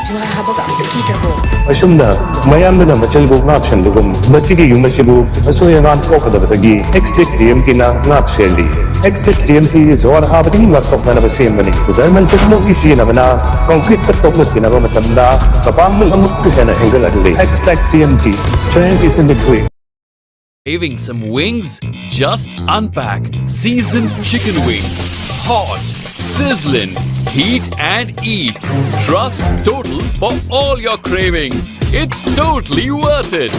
ꯖꯨꯍꯥꯔ ꯍꯥꯕꯒ ꯑꯝꯇ ꯀꯤꯗ꯭ꯔꯕꯣ? ꯑꯁꯨꯝꯅ ꯃꯌꯥꯝꯗꯨꯅ ꯃꯆꯤꯜꯕꯨ ꯉꯥꯛꯁꯦꯟꯕꯒꯨꯝ, ꯃꯁꯤꯒꯤ ꯌꯨꯝ ꯑꯁꯤꯕꯨ ꯑꯁꯣꯏ ꯑꯉꯥꯝ ꯊꯣꯛꯀꯗꯕꯗꯒꯤ ꯑꯦꯛꯁꯇꯦꯛ ꯇꯤ ꯑꯦꯝ ꯇꯤꯅ ꯉꯥꯛ ꯁꯦꯜꯂꯤ꯫ ꯑꯦꯛꯁꯇꯦꯛ ꯇꯤ ꯑꯦꯝ ꯇꯤ ꯖꯨꯍꯥꯔ ꯍꯥꯕꯗꯒꯤ ꯉꯥꯛꯊꯣꯛꯅꯅꯕ ꯁꯦꯝꯕꯅꯤ꯫ ꯖꯔꯃꯟ ꯇꯦꯛꯅꯣꯂꯣꯖꯤ ꯁꯤꯖꯤꯟꯅꯕꯅ ꯀꯪꯀ꯭ꯔꯤꯠꯇ ꯇꯣꯛꯂꯛꯇꯅꯕ ꯃꯇꯝꯗ ꯃꯄꯥꯡꯒꯜ ꯑꯃꯨꯛꯀ ꯍꯦꯟꯅ ꯍꯦꯟꯒꯠꯂꯛꯂꯤ꯫ Extract T M T, strength is in the grit. Craving some wings? Just unpack seasoned chicken wings. Hot, sizzling, heat and eat. Trust Total for all your cravings. It's totally worth it.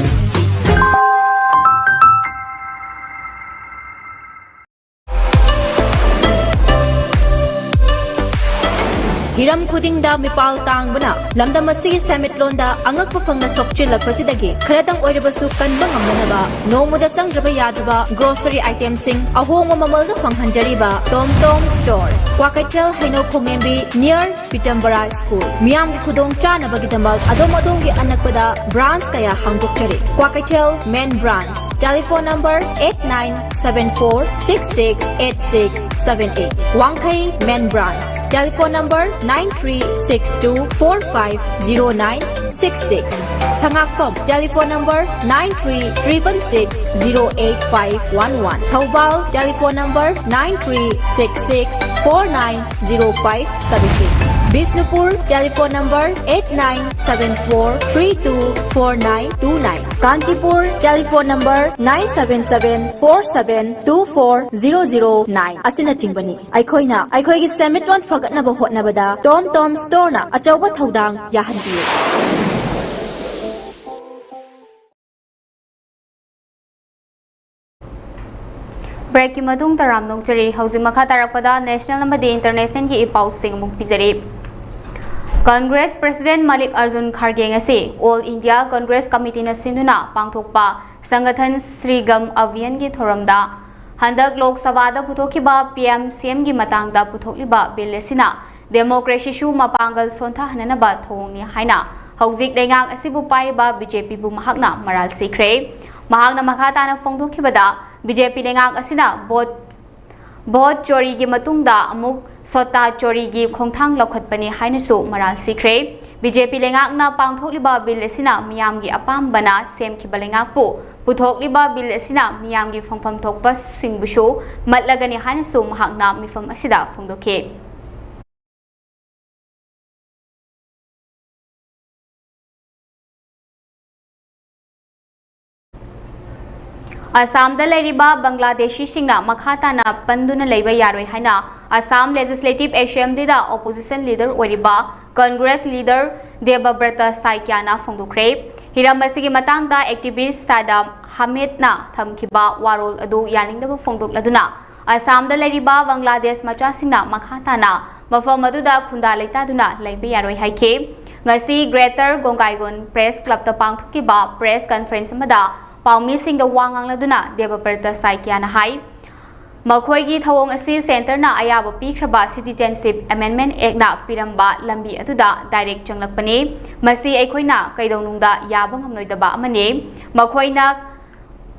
ꯍꯤꯔꯝ ꯈꯨꯗꯤꯡꯗ ꯃꯤꯄꯥꯜ ꯇꯥꯡꯕꯅ ꯂꯝꯗꯝ ꯑꯁꯤꯒꯤ ꯁꯦꯟꯃꯤꯠꯂꯣꯟꯗ ꯑꯉꯛꯄ ꯐꯪꯅ ꯁꯣꯛꯆꯤꯜꯂꯛꯄꯁꯤꯗꯒꯤ ꯈꯔꯇꯪ ꯑꯣꯏꯔꯕꯁꯨ ꯀꯟꯕ ꯉꯝꯅꯅꯕ ꯅꯣꯡꯃꯗ ꯆꯪꯗ꯭ꯔꯕ ꯌꯥꯗ꯭ꯔꯕ ꯒ꯭ꯔꯣꯁꯔꯤ ꯑꯥꯏꯇꯦꯝꯁꯤꯡ ꯑꯍꯣꯡꯕ ꯃꯃꯜꯗ ꯐꯪꯍꯟꯖꯔꯤꯕ ꯇꯣꯝ ꯇꯣꯝ ꯁ꯭ꯇꯣꯔ, ꯀ꯭ꯋꯥꯀꯩꯊꯦꯜ ꯍꯩꯅꯧ ꯈꯣꯡꯉꯦꯝꯕꯤ near ꯄꯤꯇꯝꯕꯔꯥ ꯁ꯭ꯀꯨꯜ꯫ ꯃꯤꯌꯥꯝꯒꯤ ꯈꯨꯗꯣꯡꯆꯥꯅꯕꯒꯤꯗꯃꯛ ꯑꯗꯣꯝ ꯑꯗꯣꯝꯒꯤ ꯑꯅꯛꯄꯗ ꯕ꯭ꯔꯥꯟꯆ ꯀꯌꯥ ꯍꯥꯡꯗꯣꯛꯆꯔꯤ꯫ Kwakeithel main branch, telephone number eight nine seven four six six eight six seven eight. ꯋꯥꯡꯈꯩ main branch, telephone number nine three six two four five zero nine six six. ꯁꯉꯥꯛꯐꯝ, telephone number nine three triple six zero eight five one one. Thoubal, telephone number nine three six six four nine zero five seven eight. Bishnupur, telephone number eight nine seven four three two four nine two nine. Kanchipur, telephone number nine seven seven four seven two four zero zero nine ꯑꯁꯤꯅꯆꯤꯡꯕꯅꯤ꯫ ꯑꯩꯈꯣꯏꯅ ꯑꯩꯈꯣꯏꯒꯤ ꯁꯦꯟꯃꯤꯠꯂꯣꯟ ꯐꯒꯠꯅꯕ ꯍꯣꯠꯅꯕꯗ ꯇꯣꯝ ꯇꯣꯝ ꯁ꯭ꯇꯣꯔꯅ ꯑꯆꯧꯕ ꯊꯧꯗꯥꯡ ꯌꯥꯍꯟꯕꯤꯌꯨ꯫ Breakꯀꯤ ꯃꯇꯨꯡ ꯇꯔꯥꯝꯅ ꯑꯣꯛꯆꯔꯤ꯫ ꯍꯧꯖꯤꯛ ꯃꯈꯥ ꯇꯥꯔꯛꯄꯗ national ꯑꯃꯗꯤ internationalꯒꯤ ꯏ ꯄꯥꯎꯁꯤꯡ ꯑꯃꯨꯛ ꯄꯤꯖꯔꯤ꯫ Congress President ꯃꯜꯂꯤꯛ ꯑꯔꯖꯨꯟ ꯈꯥꯔꯒꯦ ꯉꯁꯤ All India Congress Committeeꯅ ꯁꯤꯟꯗꯨꯅ ꯄꯥꯡꯊꯣꯛꯄ ꯁꯪꯒꯊꯟ ꯁ꯭ꯔꯤꯒꯝ ꯑꯚꯤꯌꯥꯟꯒꯤ ꯊꯧꯔꯝꯗ ꯍꯟꯗꯛ ꯂꯣꯛ ꯁꯚꯥꯗ ꯄꯨꯊꯣꯛꯈꯤꯕ ꯄꯤ ꯑꯦꯝ ꯁꯤ ꯑꯦꯝꯒꯤ ꯃꯇꯥꯡꯗ ꯄꯨꯊꯣꯛꯂꯤꯕ ꯕꯤꯜ ꯑꯁꯤꯅ ꯗꯦꯃꯣꯀ꯭ꯔꯦꯁꯤꯁꯨ ꯃꯄꯥꯡꯒꯜ ꯁꯣꯟꯊꯍꯟꯅꯅꯕ ꯊꯧꯑꯣꯡꯅꯤ ꯍꯥꯏꯅ ꯍꯧꯖꯤꯛ ꯂꯩꯉꯥꯛ ꯑꯁꯤꯕꯨ ꯄꯥꯏꯔꯤꯕ ꯕꯤ ꯖꯦ ꯄꯤꯕꯨ ꯃꯍꯥꯛꯅ ꯃꯔꯥꯜ ꯁꯤꯈ꯭ꯔꯦ꯫ ꯃꯍꯥꯛꯅ ꯃꯈꯥ ꯇꯥꯅ ꯐꯣꯡꯗꯣꯛꯈꯤꯕꯗ, ꯕꯤ ꯖꯦ ꯄꯤ ꯂꯩꯉꯥꯛ ꯑꯁꯤꯅ ꯚꯣꯠ, ꯚꯣꯠ ꯆꯣꯔꯤꯒꯤ ꯃꯇꯨꯡꯗ ꯑꯃꯨꯛ ꯁꯣꯇꯥ ꯆꯣꯔꯤꯒꯤ ꯈꯣꯡꯊꯥꯡ ꯂꯧꯈꯠꯄꯅꯤ ꯍꯥꯏꯅꯁꯨ ꯃꯔꯥꯜ ꯁꯤꯈ꯭ꯔꯦ꯫ ꯕꯤ ꯖꯦ ꯄꯤ ꯂꯩꯉꯥꯛꯅ ꯄꯥꯡꯊꯣꯛꯂꯤꯕ ꯕꯤꯜ ꯑꯁꯤꯅ ꯃꯤꯌꯥꯝꯒꯤ ꯑꯄꯥꯝꯕꯅ ꯁꯦꯝꯈꯤꯕ ꯂꯩꯉꯥꯛꯄꯨ ꯄꯨꯊꯣꯛꯂꯤꯕ ꯕꯤꯜ ꯑꯁꯤꯅ ꯃꯤꯌꯥꯝꯒꯤ ꯐꯪꯐꯝ ꯊꯣꯛꯄꯁꯤꯡꯕꯨꯁꯨ ꯃꯠꯂꯒꯅꯤ ꯍꯥꯏꯅꯁꯨ ꯃꯍꯥꯛꯅ ꯃꯤꯐꯝ ꯑꯁꯤꯗ ꯐꯣꯡꯗꯣꯛꯈꯤ꯫ ꯑꯁꯥꯝꯗ ꯂꯩꯔꯤꯕ ꯕꯪꯒ꯭ꯂꯥꯗꯦꯁꯤꯁꯤꯡꯅ ꯃꯈꯥ ꯇꯥꯅ ꯄꯟꯗꯨꯅ ꯂꯩꯕ ꯌꯥꯔꯣꯏ ꯍꯥꯏꯅ ꯑꯁꯥꯝ Legislative Assemblyꯗ opposition leader ꯑꯣꯏꯔꯤꯕ Congress leader ꯗꯦꯕꯕ꯭ꯔꯇ ꯁꯥꯏꯀ꯭ꯌꯥꯅ ꯐꯣꯡꯗꯣꯛꯈ꯭ꯔꯦ꯫ ꯍꯤꯔꯝ ꯑꯁꯤꯒꯤ ꯃꯇꯥꯡꯗ activist ꯁꯥꯗꯥꯝ ꯍꯥꯃꯤꯗꯅ ꯊꯝꯈꯤꯕ ꯋꯥꯔꯣꯜ ꯑꯗꯨ ꯌꯥꯅꯤꯡꯗꯕ ꯐꯣꯡꯗꯣꯛꯂꯗꯨꯅ ꯑꯁꯥꯝꯗ ꯂꯩꯔꯤꯕ ꯕꯪꯒ꯭ꯂꯥꯗꯦꯁ ꯃꯆꯥꯁꯤꯡꯅ ꯃꯈꯥ ꯇꯥꯅ ꯃꯐꯝ ꯑꯗꯨꯗ ꯈꯨꯟꯗꯥ ꯂꯩꯇꯥꯗꯨꯅ ꯂꯩꯕ ꯌꯥꯔꯣꯏ ꯍꯥꯏꯈꯤ꯫ ꯉꯁꯤ Greater Gongaigon Press Clubꯇ ꯄꯥꯡꯊꯣꯛꯈꯤꯕ press conference ꯑꯃꯗ ꯄꯥꯎꯃꯤꯁꯤꯡꯗ ꯋꯥ ꯉꯥꯡꯂꯗꯨꯅ ꯗꯦꯕꯕ꯭ꯔꯇ ꯁꯥꯏꯀ꯭ꯌꯥꯅ ꯍꯥꯏ, ꯃꯈꯣꯏꯒꯤ ꯊꯧꯑꯣꯡ ꯑꯁꯤ centreꯅ ꯑꯌꯥꯕ ꯄꯤꯈ꯭ꯔꯕ Citizenship Amendment Actꯅ ꯄꯤꯔꯝꯕ ꯂꯝꯕꯤ ꯑꯗꯨꯗ direct ꯆꯪꯂꯛꯄꯅꯤ꯫ ꯃꯁꯤ ꯑꯩꯈꯣꯏꯅ ꯀꯩꯗꯧꯅꯨꯡꯗ ꯌꯥꯕ ꯉꯝꯂꯣꯏꯗꯕ ꯑꯃꯅꯤ꯫ ꯃꯈꯣꯏꯅ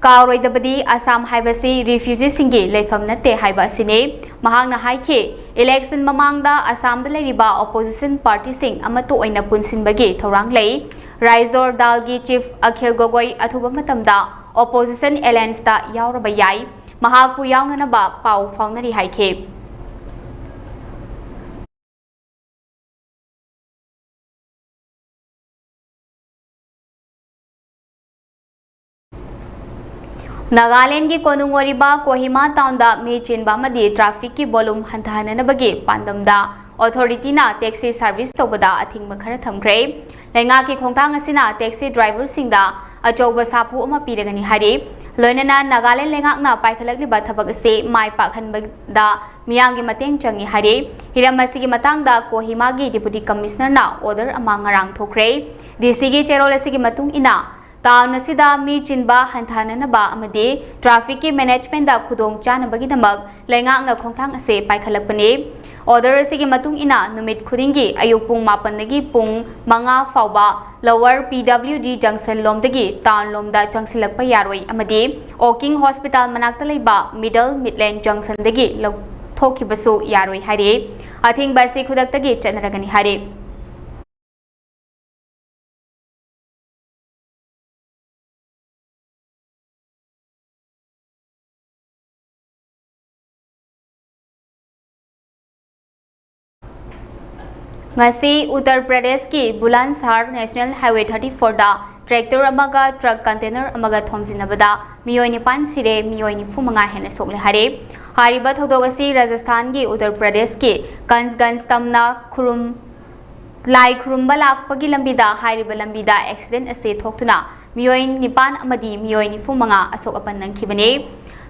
ꯀꯥꯎꯔꯣꯏꯗꯕꯗꯤ ꯑꯁꯥꯝ ꯍꯥꯏꯕꯁꯤ refugeeꯁꯤꯡꯒꯤ ꯂꯩꯐꯝ ꯅꯠꯇꯦ ꯍꯥꯏꯕ ꯑꯁꯤꯅꯤ꯫ ꯃꯍꯥꯛꯅ ꯍꯥꯏꯈꯤ, election ꯃꯃꯥꯡꯗ ꯑꯁꯥꯝꯗ ꯂꯩꯔꯤꯕ opposition partyꯁꯤꯡ ꯑꯃꯠꯇ ꯑꯣꯏꯅ ꯄꯨꯟꯁꯤꯟꯕꯒꯤ ꯊꯧꯔꯥꯡ ꯂꯩ꯫ ꯔꯥꯏꯖꯣꯔ ꯗꯥꯜꯒꯤ chief ꯑꯈꯤꯜ ꯒꯣꯒꯣꯏ ꯑꯊꯨꯕ ꯃꯇꯝꯗ opposition allianceꯇ ꯌꯥꯎꯔꯕ ꯌꯥꯏ꯫ ꯃꯍꯥꯛꯄꯨ ꯌꯥꯎꯅꯅꯕ ꯄꯥꯎ ꯐꯥꯎꯅꯔꯤ ꯍꯥꯏꯈꯤ꯫ ꯅꯥꯒꯥꯂꯦꯟꯒꯤ ꯀꯣꯅꯨꯡ ꯑꯣꯏꯔꯤꯕ ꯀꯣꯍꯤꯃꯥ townꯗ ꯃꯤ ꯆꯤꯟꯕ ꯑꯃꯗꯤ trafficꯀꯤ volume ꯍꯟꯊꯍꯟꯅꯕꯒꯤ ꯄꯥꯟꯗꯝꯗ authorityꯅ taxi service ꯇꯧꯕꯗ ꯑꯊꯤꯡꯕ ꯈꯔ ꯊꯝꯈ꯭ꯔꯦ꯫ ꯂꯩꯉꯥꯛꯀꯤ ꯈꯣꯡꯊꯥꯡ ꯑꯁꯤꯅ taxi driverꯁꯤꯡꯗ ꯑꯆꯧꯕ ꯁꯥꯐꯨ ꯑꯃ ꯄꯤꯔꯒꯅꯤ ꯍꯥꯏꯔꯤ꯫ ꯂꯣꯏꯅꯅ ꯅꯥꯒꯥꯂꯦꯟ ꯂꯩꯉꯥꯛꯅ ꯄꯥꯏꯈꯠꯂꯛꯂꯤꯕ ꯊꯕꯛ ꯑꯁꯤ ꯃꯥꯏ ꯄꯥꯛꯍꯟꯕꯗ ꯃꯤꯌꯥꯝꯒꯤ ꯃꯇꯦꯡ ꯆꯪꯏ ꯍꯥꯏꯔꯤ꯫ ꯍꯤꯔꯝ ꯑꯁꯤꯒꯤ ꯃꯇꯥꯡꯗ ꯀꯣꯍꯤꯃꯥꯒꯤ Deputy Commissionerꯅ order ꯑꯃ ꯉꯔꯥꯡ ꯊꯣꯛꯈ꯭ꯔꯦ꯫ DCꯒꯤ ꯆꯦꯔꯣꯜ ꯑꯁꯤꯒꯤ ꯃꯇꯨꯡ ꯏꯟꯅ, town ꯑꯁꯤꯗ ꯃꯤ ꯆꯤꯟꯕ ꯍꯟꯊꯍꯟꯅꯕ ꯑꯃꯗꯤ trafficꯀꯤ managementꯇ ꯈꯨꯗꯣꯡ ꯆꯥꯅꯕꯒꯤꯗꯃꯛ ꯂꯩꯉꯥꯛꯅ ꯈꯣꯡꯊꯥꯡ ꯑꯁꯤ ꯄꯥꯏꯈꯠꯂꯛꯄꯅꯤ꯫ Order ꯑꯁꯤꯒꯤ ꯃꯇꯨꯡ ꯏꯟꯅ, ꯅꯨꯃꯤꯠ ꯈꯨꯗꯤꯡꯒꯤ ꯑꯌꯨꯛ ꯄꯨꯡ ꯃꯥꯄꯟꯗꯒꯤ ꯄꯨꯡ ꯃꯉꯥ ꯐꯥꯎꯕ Lower PWD Junction ꯂꯣꯝꯗꯒꯤ town ꯂꯣꯝꯗ ꯆꯪꯁꯤꯜꯂꯛꯄ ꯌꯥꯔꯣꯏ ꯑꯃꯗꯤ Oking Hospital ꯃꯅꯥꯛꯇ ꯂꯩꯕ Middle Midland Junctionꯗꯒꯤ ꯂꯧꯊꯣꯛꯈꯤꯕꯁꯨ ꯌꯥꯔꯣꯏ ꯍꯥꯏꯔꯤ꯫ ꯑꯊꯤꯡꯕ ꯑꯁꯤ ꯈꯨꯗꯛꯇꯒꯤ ꯆꯠꯅꯔꯒꯅꯤ ꯍꯥꯏꯔꯤ꯫ ꯉꯁꯤ ꯎꯠꯇꯔ ꯄ꯭ꯔꯗꯦꯁꯀꯤ ꯕꯨꯂꯥꯟꯁꯥꯍꯔ National Highway thirty fourꯗ tractor ꯑꯃꯒ truck container ꯑꯃꯒ ꯊꯣꯝꯖꯤꯟꯅꯕꯗ ꯃꯤꯑꯣꯏ ꯅꯤꯄꯥꯟ ꯁꯤꯔꯦ, ꯃꯤꯑꯣꯏ ꯅꯤꯐꯨ ꯃꯉꯥ ꯍꯦꯟꯅ ꯁꯣꯛꯂꯦ ꯍꯥꯏꯔꯦ꯫ ꯍꯥꯏꯔꯤꯕ ꯊꯧꯗꯣꯛ ꯑꯁꯤ ꯔꯥꯖꯁꯊꯥꯟꯒꯤ ꯎꯠꯇꯔ ꯄ꯭ꯔꯗꯦꯁꯀꯤ ꯀꯟꯁꯒꯟꯖ ꯇꯝꯅ ꯈꯨꯔꯨꯝ ꯂꯥꯏ ꯈꯨꯔꯨꯝꯕ ꯂꯥꯛꯄꯒꯤ ꯂꯝꯕꯤꯗ ꯍꯥꯏꯔꯤꯕ ꯂꯝꯕꯤꯗ accident ꯑꯁꯤ ꯊꯣꯛꯇꯨꯅ ꯃꯤꯑꯣꯏ ꯅꯤꯄꯥꯟ ꯑꯃꯗꯤ ꯃꯤꯑꯣꯏ ꯅꯤꯐꯨ ꯃꯉꯥ ꯑꯁꯣꯛ ꯑꯄꯟ ꯅꯪꯈꯤꯕꯅꯤ꯫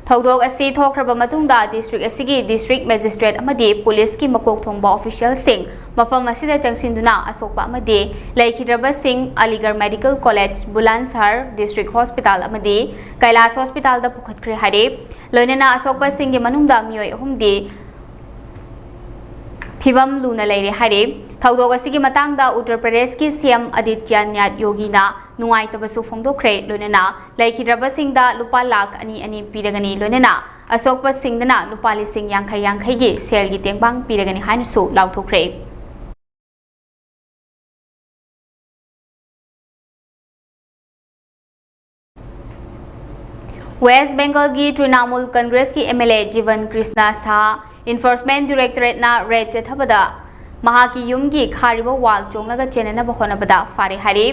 ꯊꯧꯗꯣꯛ ꯑꯁꯤ ꯊꯣꯛꯈ꯭ꯔꯕ ꯃꯇꯨꯡꯗ district ꯑꯁꯤꯒꯤ district magistrate ꯑꯃꯗꯤ policeꯀꯤ ꯃꯀꯣꯛ ꯊꯣꯡꯕ officialꯁꯤꯡ ꯃꯐꯝ ꯑꯁꯤꯗ ꯆꯪꯁꯤꯟꯗꯨꯅ ꯑꯁꯣꯛꯄ ꯑꯃꯗꯤ ꯂꯩꯈꯤꯗ꯭ꯔꯕꯁꯤꯡ Aligarh Medical College, ꯕꯨꯂꯥꯟꯁꯥꯍꯔ District Hospital ꯑꯃꯗꯤ ꯀꯩꯂꯥꯁ Hospitalꯗ ꯄꯨꯈꯠꯈ꯭ꯔꯦ ꯍꯥꯏꯔꯦ꯫ ꯂꯣꯏꯅꯅ ꯑꯁꯣꯛꯄꯁꯤꯡꯒꯤ ꯃꯅꯨꯡꯗ ꯃꯤꯑꯣꯏ ꯑꯍꯨꯝꯗꯤ ꯐꯤꯕꯝ ꯂꯨꯅ ꯂꯩꯔꯦ ꯍꯥꯏꯔꯤ꯫ ꯊꯧꯗꯣꯛ ꯑꯁꯤꯒꯤ ꯃꯇꯥꯡꯗ ꯎꯠꯇꯔ ꯄ꯭ꯔꯗꯦꯁꯀꯤ CM ꯑꯗꯤꯇ꯭ꯌꯅꯥꯊ ꯌꯣꯒꯤꯅ ꯅꯨꯡꯉꯥꯏꯇꯕꯁꯨ ꯐꯣꯡꯗꯣꯛꯈ꯭ꯔꯦ꯫ ꯂꯣꯏꯅꯅ ꯂꯩꯈꯤꯗ꯭ꯔꯕꯁꯤꯡꯗ ꯂꯨꯄꯥ ꯂꯥꯈ ꯑꯅꯤ ꯑꯅꯤ ꯄꯤꯔꯒꯅꯤ꯫ ꯂꯣꯏꯅꯅ ꯑꯁꯣꯛꯄꯁꯤꯡꯗꯅ ꯂꯨꯄꯥ ꯂꯤꯁꯤꯡ ꯌꯥꯡꯈꯩ ꯌꯥꯡꯈꯩꯒꯤ ꯁꯦꯜꯒꯤ ꯇꯦꯡꯕꯥꯡ ꯄꯤꯔꯒꯅꯤ ꯍꯥꯏꯅꯁꯨ ꯂꯥꯎꯊꯣꯛꯈ꯭ꯔꯦ꯫ West Bengalꯒꯤ Trinamool Congressꯀꯤ MLA ꯖꯤꯕꯟ ꯀ꯭ꯔꯤꯁꯅ ꯁꯥꯍ Enforcement Directorateꯅ raid ꯆꯠꯊꯕꯗ ꯃꯍꯥꯛꯀꯤ ꯌꯨꯝꯒꯤ ꯈꯥꯔꯤꯕ wall ꯆꯣꯡꯂꯒ ꯆꯦꯟꯅꯅꯕ ꯍꯣꯠꯅꯕꯗ ꯐꯥꯔꯦ ꯍꯥꯏꯔꯤ꯫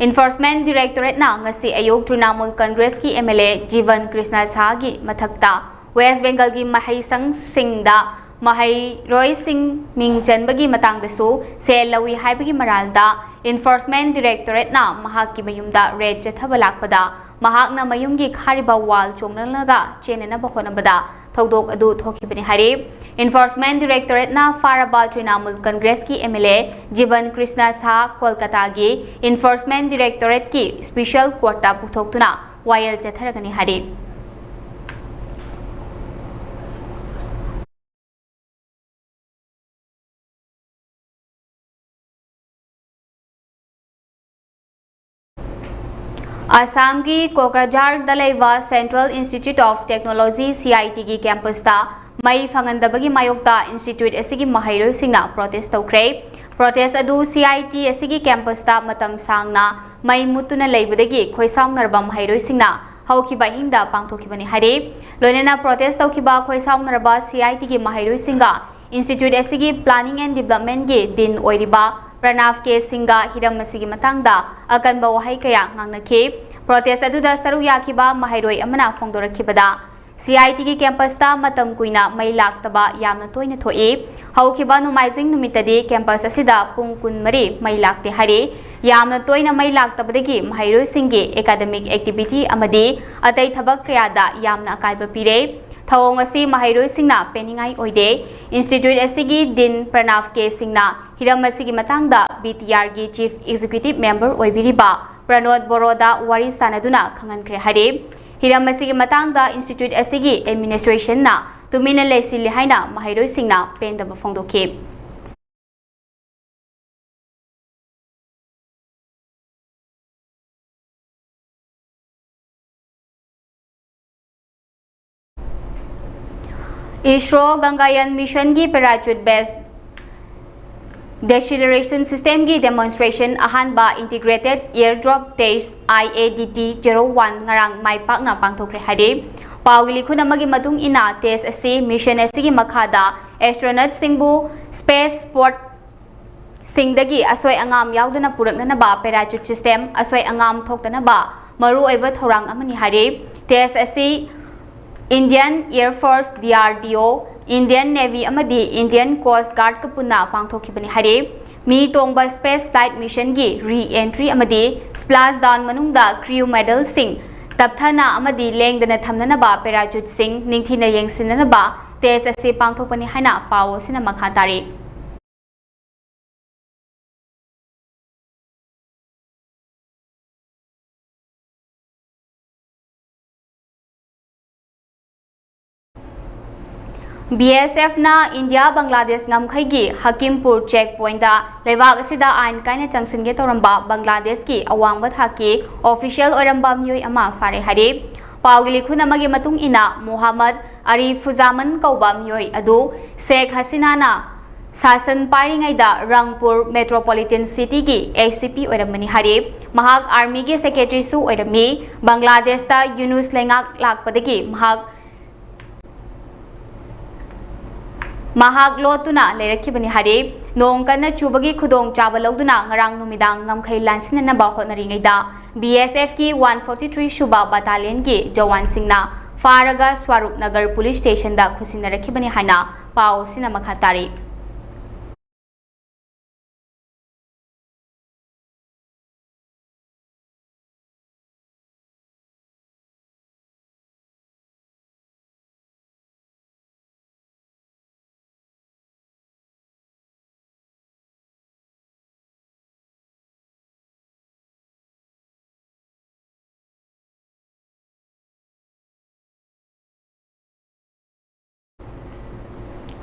Enforcement Directorateꯅ ꯉꯁꯤ ꯑꯌꯨꯛ Trinamool Congressꯀꯤ MLA ꯖꯤꯕꯟ ꯀ꯭ꯔꯤꯁꯅ ꯁꯥꯍꯒꯤ ꯃꯊꯛꯇ West Bengalꯒꯤ ꯃꯍꯩꯁꯪꯁꯤꯡꯗ ꯃꯍꯩꯔꯣꯏꯁꯤꯡ ꯃꯤꯡ ꯆꯟꯕꯒꯤ ꯃꯇꯥꯡꯗꯁꯨ ꯁꯦꯜ ꯂꯧꯏ ꯍꯥꯏꯕꯒꯤ ꯃꯔꯥꯜꯗ Enforcement Directorateꯅ ꯃꯍꯥꯛꯀꯤ ꯃꯌꯨꯝꯗ raid ꯆꯠꯊꯕ ꯂꯥꯛꯄꯗ ꯃꯍꯥꯛꯅ ꯃꯌꯨꯝꯒꯤ ꯈꯥꯔꯤꯕ wall ꯆꯣꯡꯅꯅꯕ ꯆꯦꯟꯅꯅꯕ ꯍꯣꯠꯅꯕꯗ ꯊꯧꯗꯣꯛ ꯑꯗꯨ ꯊꯣꯛꯈꯤꯕꯅꯤ ꯍꯥꯏꯔꯤ꯫ Enforcement Directorate ꯅ ꯐꯥꯔꯕ Trinamool ꯀꯪꯒ꯭ꯔꯦꯁꯀꯤ M L A Jiban Krishna Shah ꯀꯣꯜꯀꯇꯥꯒꯤ Enforcement Directorate ꯀꯤ Special Court ꯇ ꯄꯨꯊꯣꯛꯇꯨꯅ ꯋꯥꯌꯦꯜ ꯆꯠꯊꯔꯒꯅꯤ ꯍꯥꯏꯔꯤ꯫ ꯑꯁꯥꯝꯒꯤ ꯀꯣꯀ꯭ꯔꯥꯖꯥꯔꯗ ꯂꯩꯕ Central Institute of Technology, C I T ꯒꯤ campus ꯇ ꯃꯩ ꯐꯪꯍꯟꯗꯕꯒꯤ ꯃꯥꯌꯣꯛꯇ institute ꯑꯁꯤꯒꯤ ꯃꯍꯩꯔꯣꯏꯁꯤꯡꯅ protest ꯇꯧꯈ꯭ꯔꯦ꯫ Protest ꯑꯗꯨ C I T ꯑꯁꯤꯒꯤ campus ꯇ ꯃꯇꯝ ꯁꯥꯡꯅ ꯃꯩ ꯃꯨꯠꯇꯨꯅ ꯂꯩꯕꯗꯒꯤ ꯈꯣꯏꯁꯥꯎꯅꯔꯕ ꯃꯍꯩꯔꯣꯏꯁꯤꯡꯅ ꯍꯧꯈꯤꯕ ꯑꯍꯤꯡꯗ ꯄꯥꯡꯊꯣꯛꯈꯤꯕꯅꯤ ꯍꯥꯏꯔꯤ꯫ ꯂꯣꯏꯅꯅ protest ꯇꯧꯈꯤꯕ ꯈꯣꯏꯁꯥꯎꯅꯔꯕ C I T ꯒꯤ ꯃꯍꯩꯔꯣꯏꯁꯤꯡꯒ institute ꯑꯁꯤꯒꯤ Planning and Development ꯀꯤ Dean ꯑꯣꯏꯔꯤꯕ ꯄ꯭ꯔꯅꯥꯕ ꯀꯦ ꯁꯤꯡꯒ ꯍꯤꯔꯝ ꯑꯁꯤꯒꯤ ꯃꯇꯥꯡꯗ ꯑꯀꯟꯕ ꯋꯥꯍꯩ ꯀꯌꯥ ꯉꯥꯡꯅꯈꯤ꯫ Protest ꯑꯗꯨꯗ ꯁꯔꯨꯛ ꯌꯥꯈꯤꯕ ꯃꯍꯩꯔꯣꯏ ꯑꯃꯅ ꯐꯣꯡꯗꯣꯔꯛꯈꯤꯕꯗ, C I T ꯒꯤ campus ꯇ ꯃꯇꯝ ꯀꯨꯏꯅ ꯃꯩ ꯂꯥꯛꯇꯕ ꯌꯥꯝꯅ ꯇꯣꯏꯅ ꯊꯣꯛꯏ꯫ ꯍꯧꯈꯤꯕ ꯅꯣꯡꯃꯥꯏꯖꯤꯡ ꯅꯨꯃꯤꯠꯇꯗꯤ campus ꯑꯁꯤꯗ ꯄꯨꯡ ꯀꯨꯟꯃꯔꯤ ꯃꯩ ꯂꯥꯛꯇꯦ ꯍꯥꯏꯔꯤ꯫ ꯌꯥꯝꯅ ꯇꯣꯏꯅ ꯃꯩ ꯂꯥꯛꯇꯕꯗꯒꯤ ꯃꯍꯩꯔꯣꯏꯁꯤꯡꯒꯤ academic activity ꯑꯃꯗꯤ ꯑꯇꯩ ꯊꯕꯛ ꯀꯌꯥꯗ ꯌꯥꯝꯅ ꯑꯀꯥꯏꯕ ꯄꯤꯔꯦ꯫ ꯊꯧꯑꯣꯡ ꯑꯁꯤ ꯃꯍꯩꯔꯣꯏꯁꯤꯡꯅ ꯄꯦꯟꯅꯤꯡꯉꯥꯏ ꯑꯣꯏꯗꯦ꯫ Institute ꯑꯁꯤꯒꯤ Dean ꯄ꯭ꯔꯅꯥꯕ ꯀꯦ ꯁꯤꯡꯅ ꯍꯤꯔꯝ ꯑꯁꯤꯒꯤ ꯃꯇꯥꯡꯗ B T R ꯒꯤ Chief Executive Member ꯑꯣꯏꯕꯤꯔꯤꯕ ꯄ꯭ꯔꯅꯣꯗ ꯕꯣꯔꯣꯗ ꯋꯥꯔꯤ ꯁꯥꯅꯗꯨꯅ ꯈꯪꯍꯟꯈ꯭ꯔꯦ ꯍꯥꯏꯔꯤ꯫ ꯍꯤꯔꯝ ꯑꯁꯤꯒꯤ ꯃꯇꯥꯡꯗ institute ꯑꯁꯤꯒꯤ administration ꯅ ꯇꯨꯃꯤꯟꯅ ꯂꯩꯁꯤꯜꯂꯤ ꯍꯥꯏꯅ ꯃꯍꯩꯔꯣꯏꯁꯤꯡꯅ ꯄꯦꯟꯗꯕ ꯐꯣꯡꯗꯣꯛꯈꯤ꯫ ISRO Gangayaan Mission ꯒꯤ parachute based deceleration system ꯒꯤ demonstration ꯑꯍꯥꯟꯕ Integrated Airdrop Test I A D T zero one ꯉꯔꯥꯡ ꯃꯥꯏ ꯄꯥꯛꯅ ꯄꯥꯡꯊꯣꯛꯈ꯭ꯔꯦ ꯍꯥꯏꯔꯤ꯫ ꯄꯥꯎꯒꯤ ꯂꯤꯈꯨꯟ ꯑꯃꯒꯤ ꯃꯇꯨꯡ ꯏꯟꯅ, test ꯑꯁꯤ mission ꯑꯁꯤꯒꯤ ꯃꯈꯥꯗ astronaut ꯁꯤꯡꯕꯨ space port ꯁꯤꯡꯗꯒꯤ ꯑꯁꯣꯏ ꯑꯉꯥꯝ ꯌꯥꯎꯗꯅ ꯄꯨꯔꯛꯅꯅꯕ parachute system ꯑꯁꯣꯏ ꯑꯉꯥꯝ ꯊꯣꯛꯇꯅꯕ ꯃꯔꯨꯑꯣꯏꯕ ꯊꯧꯔꯥꯡ ꯑꯃꯅꯤ ꯍꯥꯏꯔꯤ꯫ Test ꯑꯁꯤ Indian Air Force, D R D O, Indian Navy ꯑꯃꯗꯤ Indian Coast Guard ꯀ ꯄꯨꯟꯅ ꯄꯥꯡꯊꯣꯛꯈꯤꯕꯅꯤ ꯍꯥꯏꯔꯤ꯫ ꯃꯤ ꯇꯣꯡꯕ space flight mission ꯒꯤ re-entry ꯑꯃꯗꯤ splashdown ꯃꯅꯨꯡꯗ crew medal ꯁꯤꯡ ꯇꯞꯊꯅ ꯑꯃꯗꯤ ꯂꯦꯡꯗꯅ ꯊꯝꯅꯅꯕ parachute ꯁꯤꯡ ꯅꯤꯡꯊꯤꯅ ꯌꯦꯡꯁꯤꯟꯅꯅꯕ test ꯑꯁꯤ ꯄꯥꯡꯊꯣꯛꯄꯅꯤ ꯍꯥꯏꯅ ꯄꯥꯎ ꯑꯁꯤꯅ ꯃꯈꯥ ꯇꯥꯔꯤ꯫ B S F ꯅ ꯏꯟꯗꯤꯌꯥ ꯕꯪꯒ꯭ꯂꯥꯗꯦꯁ ꯉꯝꯈꯩꯒꯤ ꯍꯀꯤꯝꯄꯨꯔ check point ꯇ ꯂꯩꯕꯥꯛ ꯑꯁꯤꯗ ꯑꯥꯏꯟ ꯀꯥꯏꯅ ꯆꯪꯁꯤꯟꯒꯦ ꯇꯧꯔꯝꯕ ꯕꯪꯒ꯭ꯂꯥꯗꯦꯁꯀꯤ ꯑꯋꯥꯡꯕ ꯊꯥꯛꯀꯤ official ꯑꯣꯏꯔꯝꯕ ꯃꯤꯑꯣꯏ ꯑꯃ ꯐꯥꯔꯦ ꯍꯥꯏꯔꯤ꯫ ꯄꯥꯎꯒꯤ ꯂꯤꯈꯨꯟ ꯑꯃꯒꯤ ꯃꯇꯨꯡ ꯏꯟꯅ, ꯃꯣꯍꯥꯃꯗ ꯑꯔꯤꯐꯨꯖꯥꯃꯟ ꯀꯧꯕ ꯃꯤꯑꯣꯏ ꯑꯗꯨ ꯁꯦꯈ ꯍꯁꯤꯅꯥꯅ ꯁꯥꯁꯟ ꯄꯥꯏꯔꯤꯉꯩꯗ ꯔꯪꯄꯨꯔ Metropolitan City ꯒꯤ A C P ꯑꯣꯏꯔꯝꯕꯅꯤ ꯍꯥꯏꯔꯤ꯫ ꯃꯍꯥꯛ army ꯒꯤ secretary ꯁꯨ ꯑꯣꯏꯔꯝꯃꯤ꯫ ꯕꯪꯒ꯭ꯂꯥꯗꯦꯁꯇ ꯌꯨꯅꯨꯁ ꯂꯩꯉꯥꯛ ꯂꯥꯛꯄꯗꯒꯤ ꯃꯍꯥꯛ ꯃꯍꯥꯛ ꯂꯣꯠꯇꯨꯅ ꯂꯩꯔꯛꯈꯤꯕꯅꯤ ꯍꯥꯏꯔꯤ꯫ ꯅꯣꯡ ꯀꯟꯅ ꯆꯨꯕꯒꯤ ꯈꯨꯗꯣꯡꯆꯥꯕ ꯂꯧꯗꯨꯅ ꯉꯔꯥꯡ ꯅꯨꯃꯤꯗꯥꯡ ꯉꯝꯈꯩ ꯂꯥꯟꯁꯤꯟꯅꯅꯕ ꯍꯣꯠꯅꯔꯤꯉꯩꯗ B S F ꯀꯤ one forty three ꯁꯨꯕ battalion ꯒꯤ ꯖꯋꯥꯟꯁꯤꯡꯅ ꯐꯥꯔꯒ ꯁ꯭ꯋꯥꯔꯨꯞ ꯅꯒꯔ police station ꯗ ꯈꯨꯠꯁꯤꯟꯅꯔꯛꯈꯤꯕꯅꯤ ꯍꯥꯏꯅ ꯄꯥꯎ ꯑꯁꯤꯅ ꯃꯈꯥ ꯇꯥꯔꯤ꯫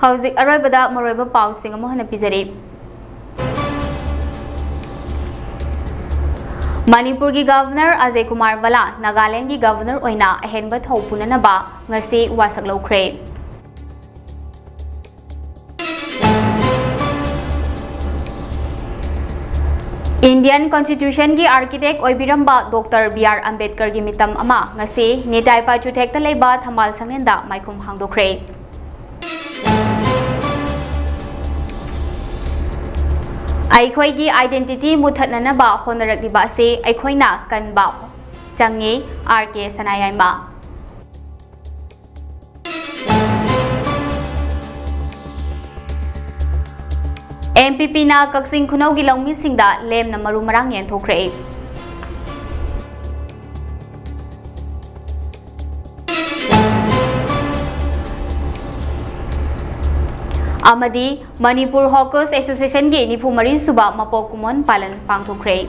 ꯍꯧꯖꯤꯛ ꯑꯔꯣꯏꯕꯗ ꯃꯔꯨꯑꯣꯏꯕ ꯄꯥꯎꯁꯤꯡ ꯑꯃꯨꯛ ꯍꯟꯅ ꯄꯤꯖꯔꯤ꯫ ꯃꯅꯤꯄꯨꯔꯒꯤ Governor ꯑꯖꯌ ꯀꯨꯃꯥꯔ ꯚꯜꯂꯥ ꯅꯥꯒꯥꯂꯦꯟꯒꯤ Governor ꯑꯣꯏꯅ ꯑꯍꯦꯟꯕ ꯊꯧ ꯄꯨꯅꯅꯕ ꯉꯁꯤ ꯋꯥꯁꯛ ꯂꯧꯈ꯭ꯔꯦ꯫ Indian Constitution ꯒꯤ architect ꯑꯣꯏꯕꯤꯔꯝꯕ Doctor B R ꯑꯝꯕꯦꯗꯀꯔꯒꯤ ꯃꯤꯇꯝ ꯑꯃ ꯉꯁꯤ ꯅꯤꯇꯥꯏ ꯄꯥꯆꯨꯊꯦꯛꯇ ꯂꯩꯕ ꯊꯝꯕꯥꯜ ꯁꯪꯂꯦꯟꯗ ꯃꯥꯏꯈꯨꯝ ꯍꯥꯡꯗꯣꯛꯈ꯭ꯔꯦ꯫ ꯑꯩꯈꯣꯏꯒꯤ identity ꯃꯨꯊꯠꯅꯅꯕ ꯍꯣꯠꯅꯔꯛꯂꯤꯕ ꯑꯁꯤ ꯑꯩꯈꯣꯏꯅ ꯀꯟꯕ ꯆꯪꯉꯤ, R K ꯁꯅꯥꯌꯥꯏꯃ꯫ M P P ꯅ ꯀꯛꯆꯤꯡ ꯈꯨꯅꯧꯒꯤ ꯂꯧꯃꯤꯁꯤꯡꯗ ꯂꯦꯝꯅ ꯃꯔꯨ ꯃꯔꯥꯡ ꯌꯦꯟꯊꯣꯛꯈ꯭ꯔꯦ꯫ ꯑꯃꯗꯤ ꯃꯅꯤꯄꯨꯔ ꯍꯣꯀꯔꯁ ꯑꯦꯁꯣꯁꯤꯌꯦꯁꯟꯒꯤ ꯅꯤꯐꯨ ꯃꯔꯤ ꯁꯨꯕ ꯃꯄꯣꯛ ꯀꯨꯝꯑꯣꯟ ꯄꯥꯂꯟ ꯄꯥꯡꯊꯣꯛꯈ꯭ꯔꯦ꯫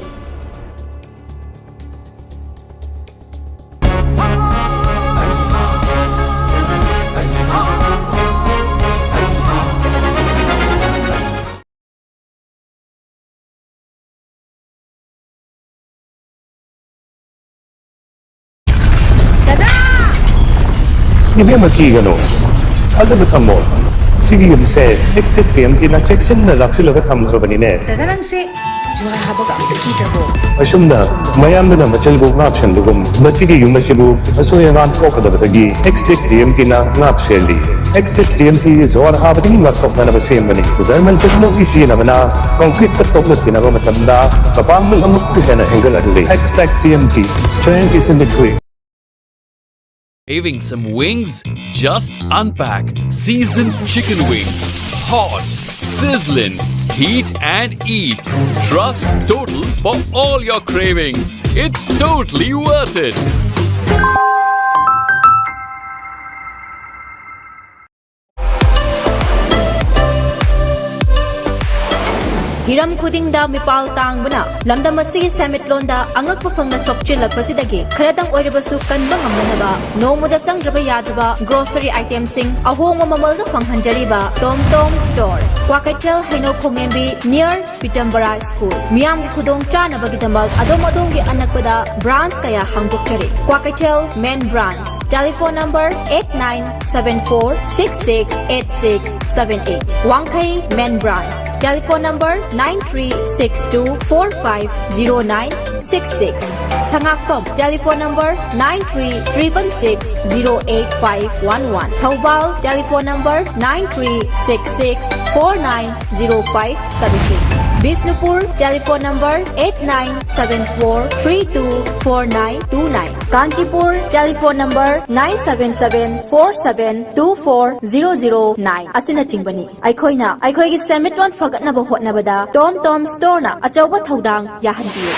ꯏꯕꯦꯝꯃ, ꯀꯤꯒꯅꯨ, ꯊꯥꯖꯕ ꯊꯝꯃꯣ꯫ ꯁꯤꯒꯤ ꯌꯨꯝꯁꯦ ꯑꯦꯛꯁꯇꯦꯛ ꯇꯤ ꯑꯦꯝ ꯇꯤꯅ ꯆꯦꯛꯁꯤꯟꯅ ꯂꯥꯛꯁꯤꯜꯂꯒ ꯊꯝꯈ꯭ꯔꯕꯅꯤꯅꯦ꯫ ꯗꯥꯗꯥ, ꯅꯪꯁꯦ ꯖꯨꯍꯥꯔ ꯍꯥꯕꯒ ꯑꯝꯇ ꯀꯤꯗ꯭ꯔꯕꯣ? ꯑꯁꯨꯝꯅ ꯃꯌꯥꯝꯗꯨꯅ ꯃꯆꯜꯕꯨ ꯉꯥꯛ ꯁꯦꯟꯕꯒꯨꯝ, ꯃꯁꯤꯒꯤ ꯌꯨꯝ ꯑꯁꯤꯕꯨ ꯑꯁꯣꯏ ꯑꯉꯥꯝ ꯊꯣꯛꯀꯗꯕꯗꯒꯤ ꯑꯦꯛꯁꯇꯦꯛ ꯇꯤ ꯑꯦꯝ ꯇꯤꯅ ꯉꯥꯛ ꯁꯦꯜꯂꯤ꯫ ꯑꯦꯛꯁꯇꯦꯛ ꯇꯤ ꯑꯦꯝ ꯇꯤ ꯖꯨꯍꯥꯔ ꯍꯥꯕꯗꯒꯤ ꯉꯥꯛꯊꯣꯛꯅꯅꯕ ꯁꯦꯝꯕꯅꯤ꯫ ꯖꯔꯃꯟ ꯇꯦꯛꯅꯣꯂꯣꯖꯤ ꯁꯤꯖꯤꯟꯅꯕꯅ ꯀꯪꯀ꯭ꯔꯤꯠꯇ ꯇꯣꯛꯂꯛꯇꯅꯕ ꯃꯇꯝꯗ ꯃꯄꯥꯡꯒꯜ ꯑꯃꯨꯛꯀ ꯍꯦꯟꯅ ꯍꯦꯟꯒꯠꯍꯜꯂꯤ꯫ Extech T M T, strength is in the grip. Craving some wings? Just unpack seasoned chicken wings. Hot, sizzling, heat and eat. Trust Total for all your cravings. It's totally worth it. ꯍꯤꯔꯝ ꯈꯨꯗꯤꯡꯗ ꯃꯤꯄꯥꯜ ꯇꯥꯡꯕꯅ ꯂꯝꯗꯝ ꯑꯁꯤꯒꯤ ꯁꯦꯟꯃꯤꯠꯂꯣꯟꯗ ꯑꯉꯛꯄ ꯐꯪꯅ ꯁꯣꯛꯆꯤꯜꯂꯛꯄꯁꯤꯗꯒꯤ ꯈꯔꯗꯪ ꯑꯣꯏꯔꯕꯁꯨ ꯀꯟꯕ ꯉꯝꯅꯅꯕ ꯅꯣꯡꯃꯗ ꯆꯪꯗ꯭ꯔꯕ ꯌꯥꯗ꯭ꯔꯕ ꯒ꯭ꯔꯣꯁꯔꯤ ꯑꯥꯏꯇꯦꯝꯁꯤꯡ ꯑꯍꯣꯡꯕ ꯃꯃꯜꯗ ꯐꯪꯍꯟꯖꯔꯤꯕ ꯇꯣꯝ ꯇꯣꯝ ꯁ꯭ꯇꯣꯔ, ꯀ꯭ꯋꯥꯀꯩꯊꯦꯜ ꯍꯩꯅꯧ ꯈꯣꯡꯉꯦꯝꯕꯤ, near ꯄꯤꯇꯝꯕꯔꯥ ꯁ꯭ꯀꯨꯜ꯫ ꯃꯤꯌꯥꯝꯒꯤ ꯈꯨꯗꯣꯡ ꯆꯥꯅꯕꯒꯤꯗꯃꯛ ꯑꯗꯣꯝ ꯑꯗꯣꯝꯒꯤ ꯑꯅꯛꯄꯗ ꯕ꯭ꯔꯥꯟꯆ ꯀꯌꯥ ꯍꯥꯡꯗꯣꯛꯆꯔꯤ꯫ Kwakeithel main branch, telephone number eight nine seven four six six eight six seven eight. ꯋꯥꯡꯈꯩ main branch, telephone number nine three six two four five zero nine six six. ꯁꯉꯥꯛꯄꯝ, telephone number nine three triple six zero eight five one one. Thoubal, telephone number nine three six six four nine zero five seven eight. Bishnupur, telephone number eight nine seven four three two four nine two nine. Kanchipur, telephone number nine seven seven four seven two four zero zero nine ꯑꯁꯤꯅꯆꯤꯡꯕꯅꯤ꯫ ꯑꯩꯈꯣꯏꯅ ꯑꯩꯈꯣꯏꯒꯤ ꯁꯦꯟꯃꯤꯠꯂꯣꯟ ꯐꯒꯠꯅꯕ ꯍꯣꯠꯅꯕꯗ ꯇꯣꯝ ꯇꯣꯝ ꯁ꯭ꯇꯣꯔꯅ ꯑꯆꯧꯕ ꯊꯧꯗꯥꯡ ꯌꯥꯍꯟꯕꯤꯌꯨ꯫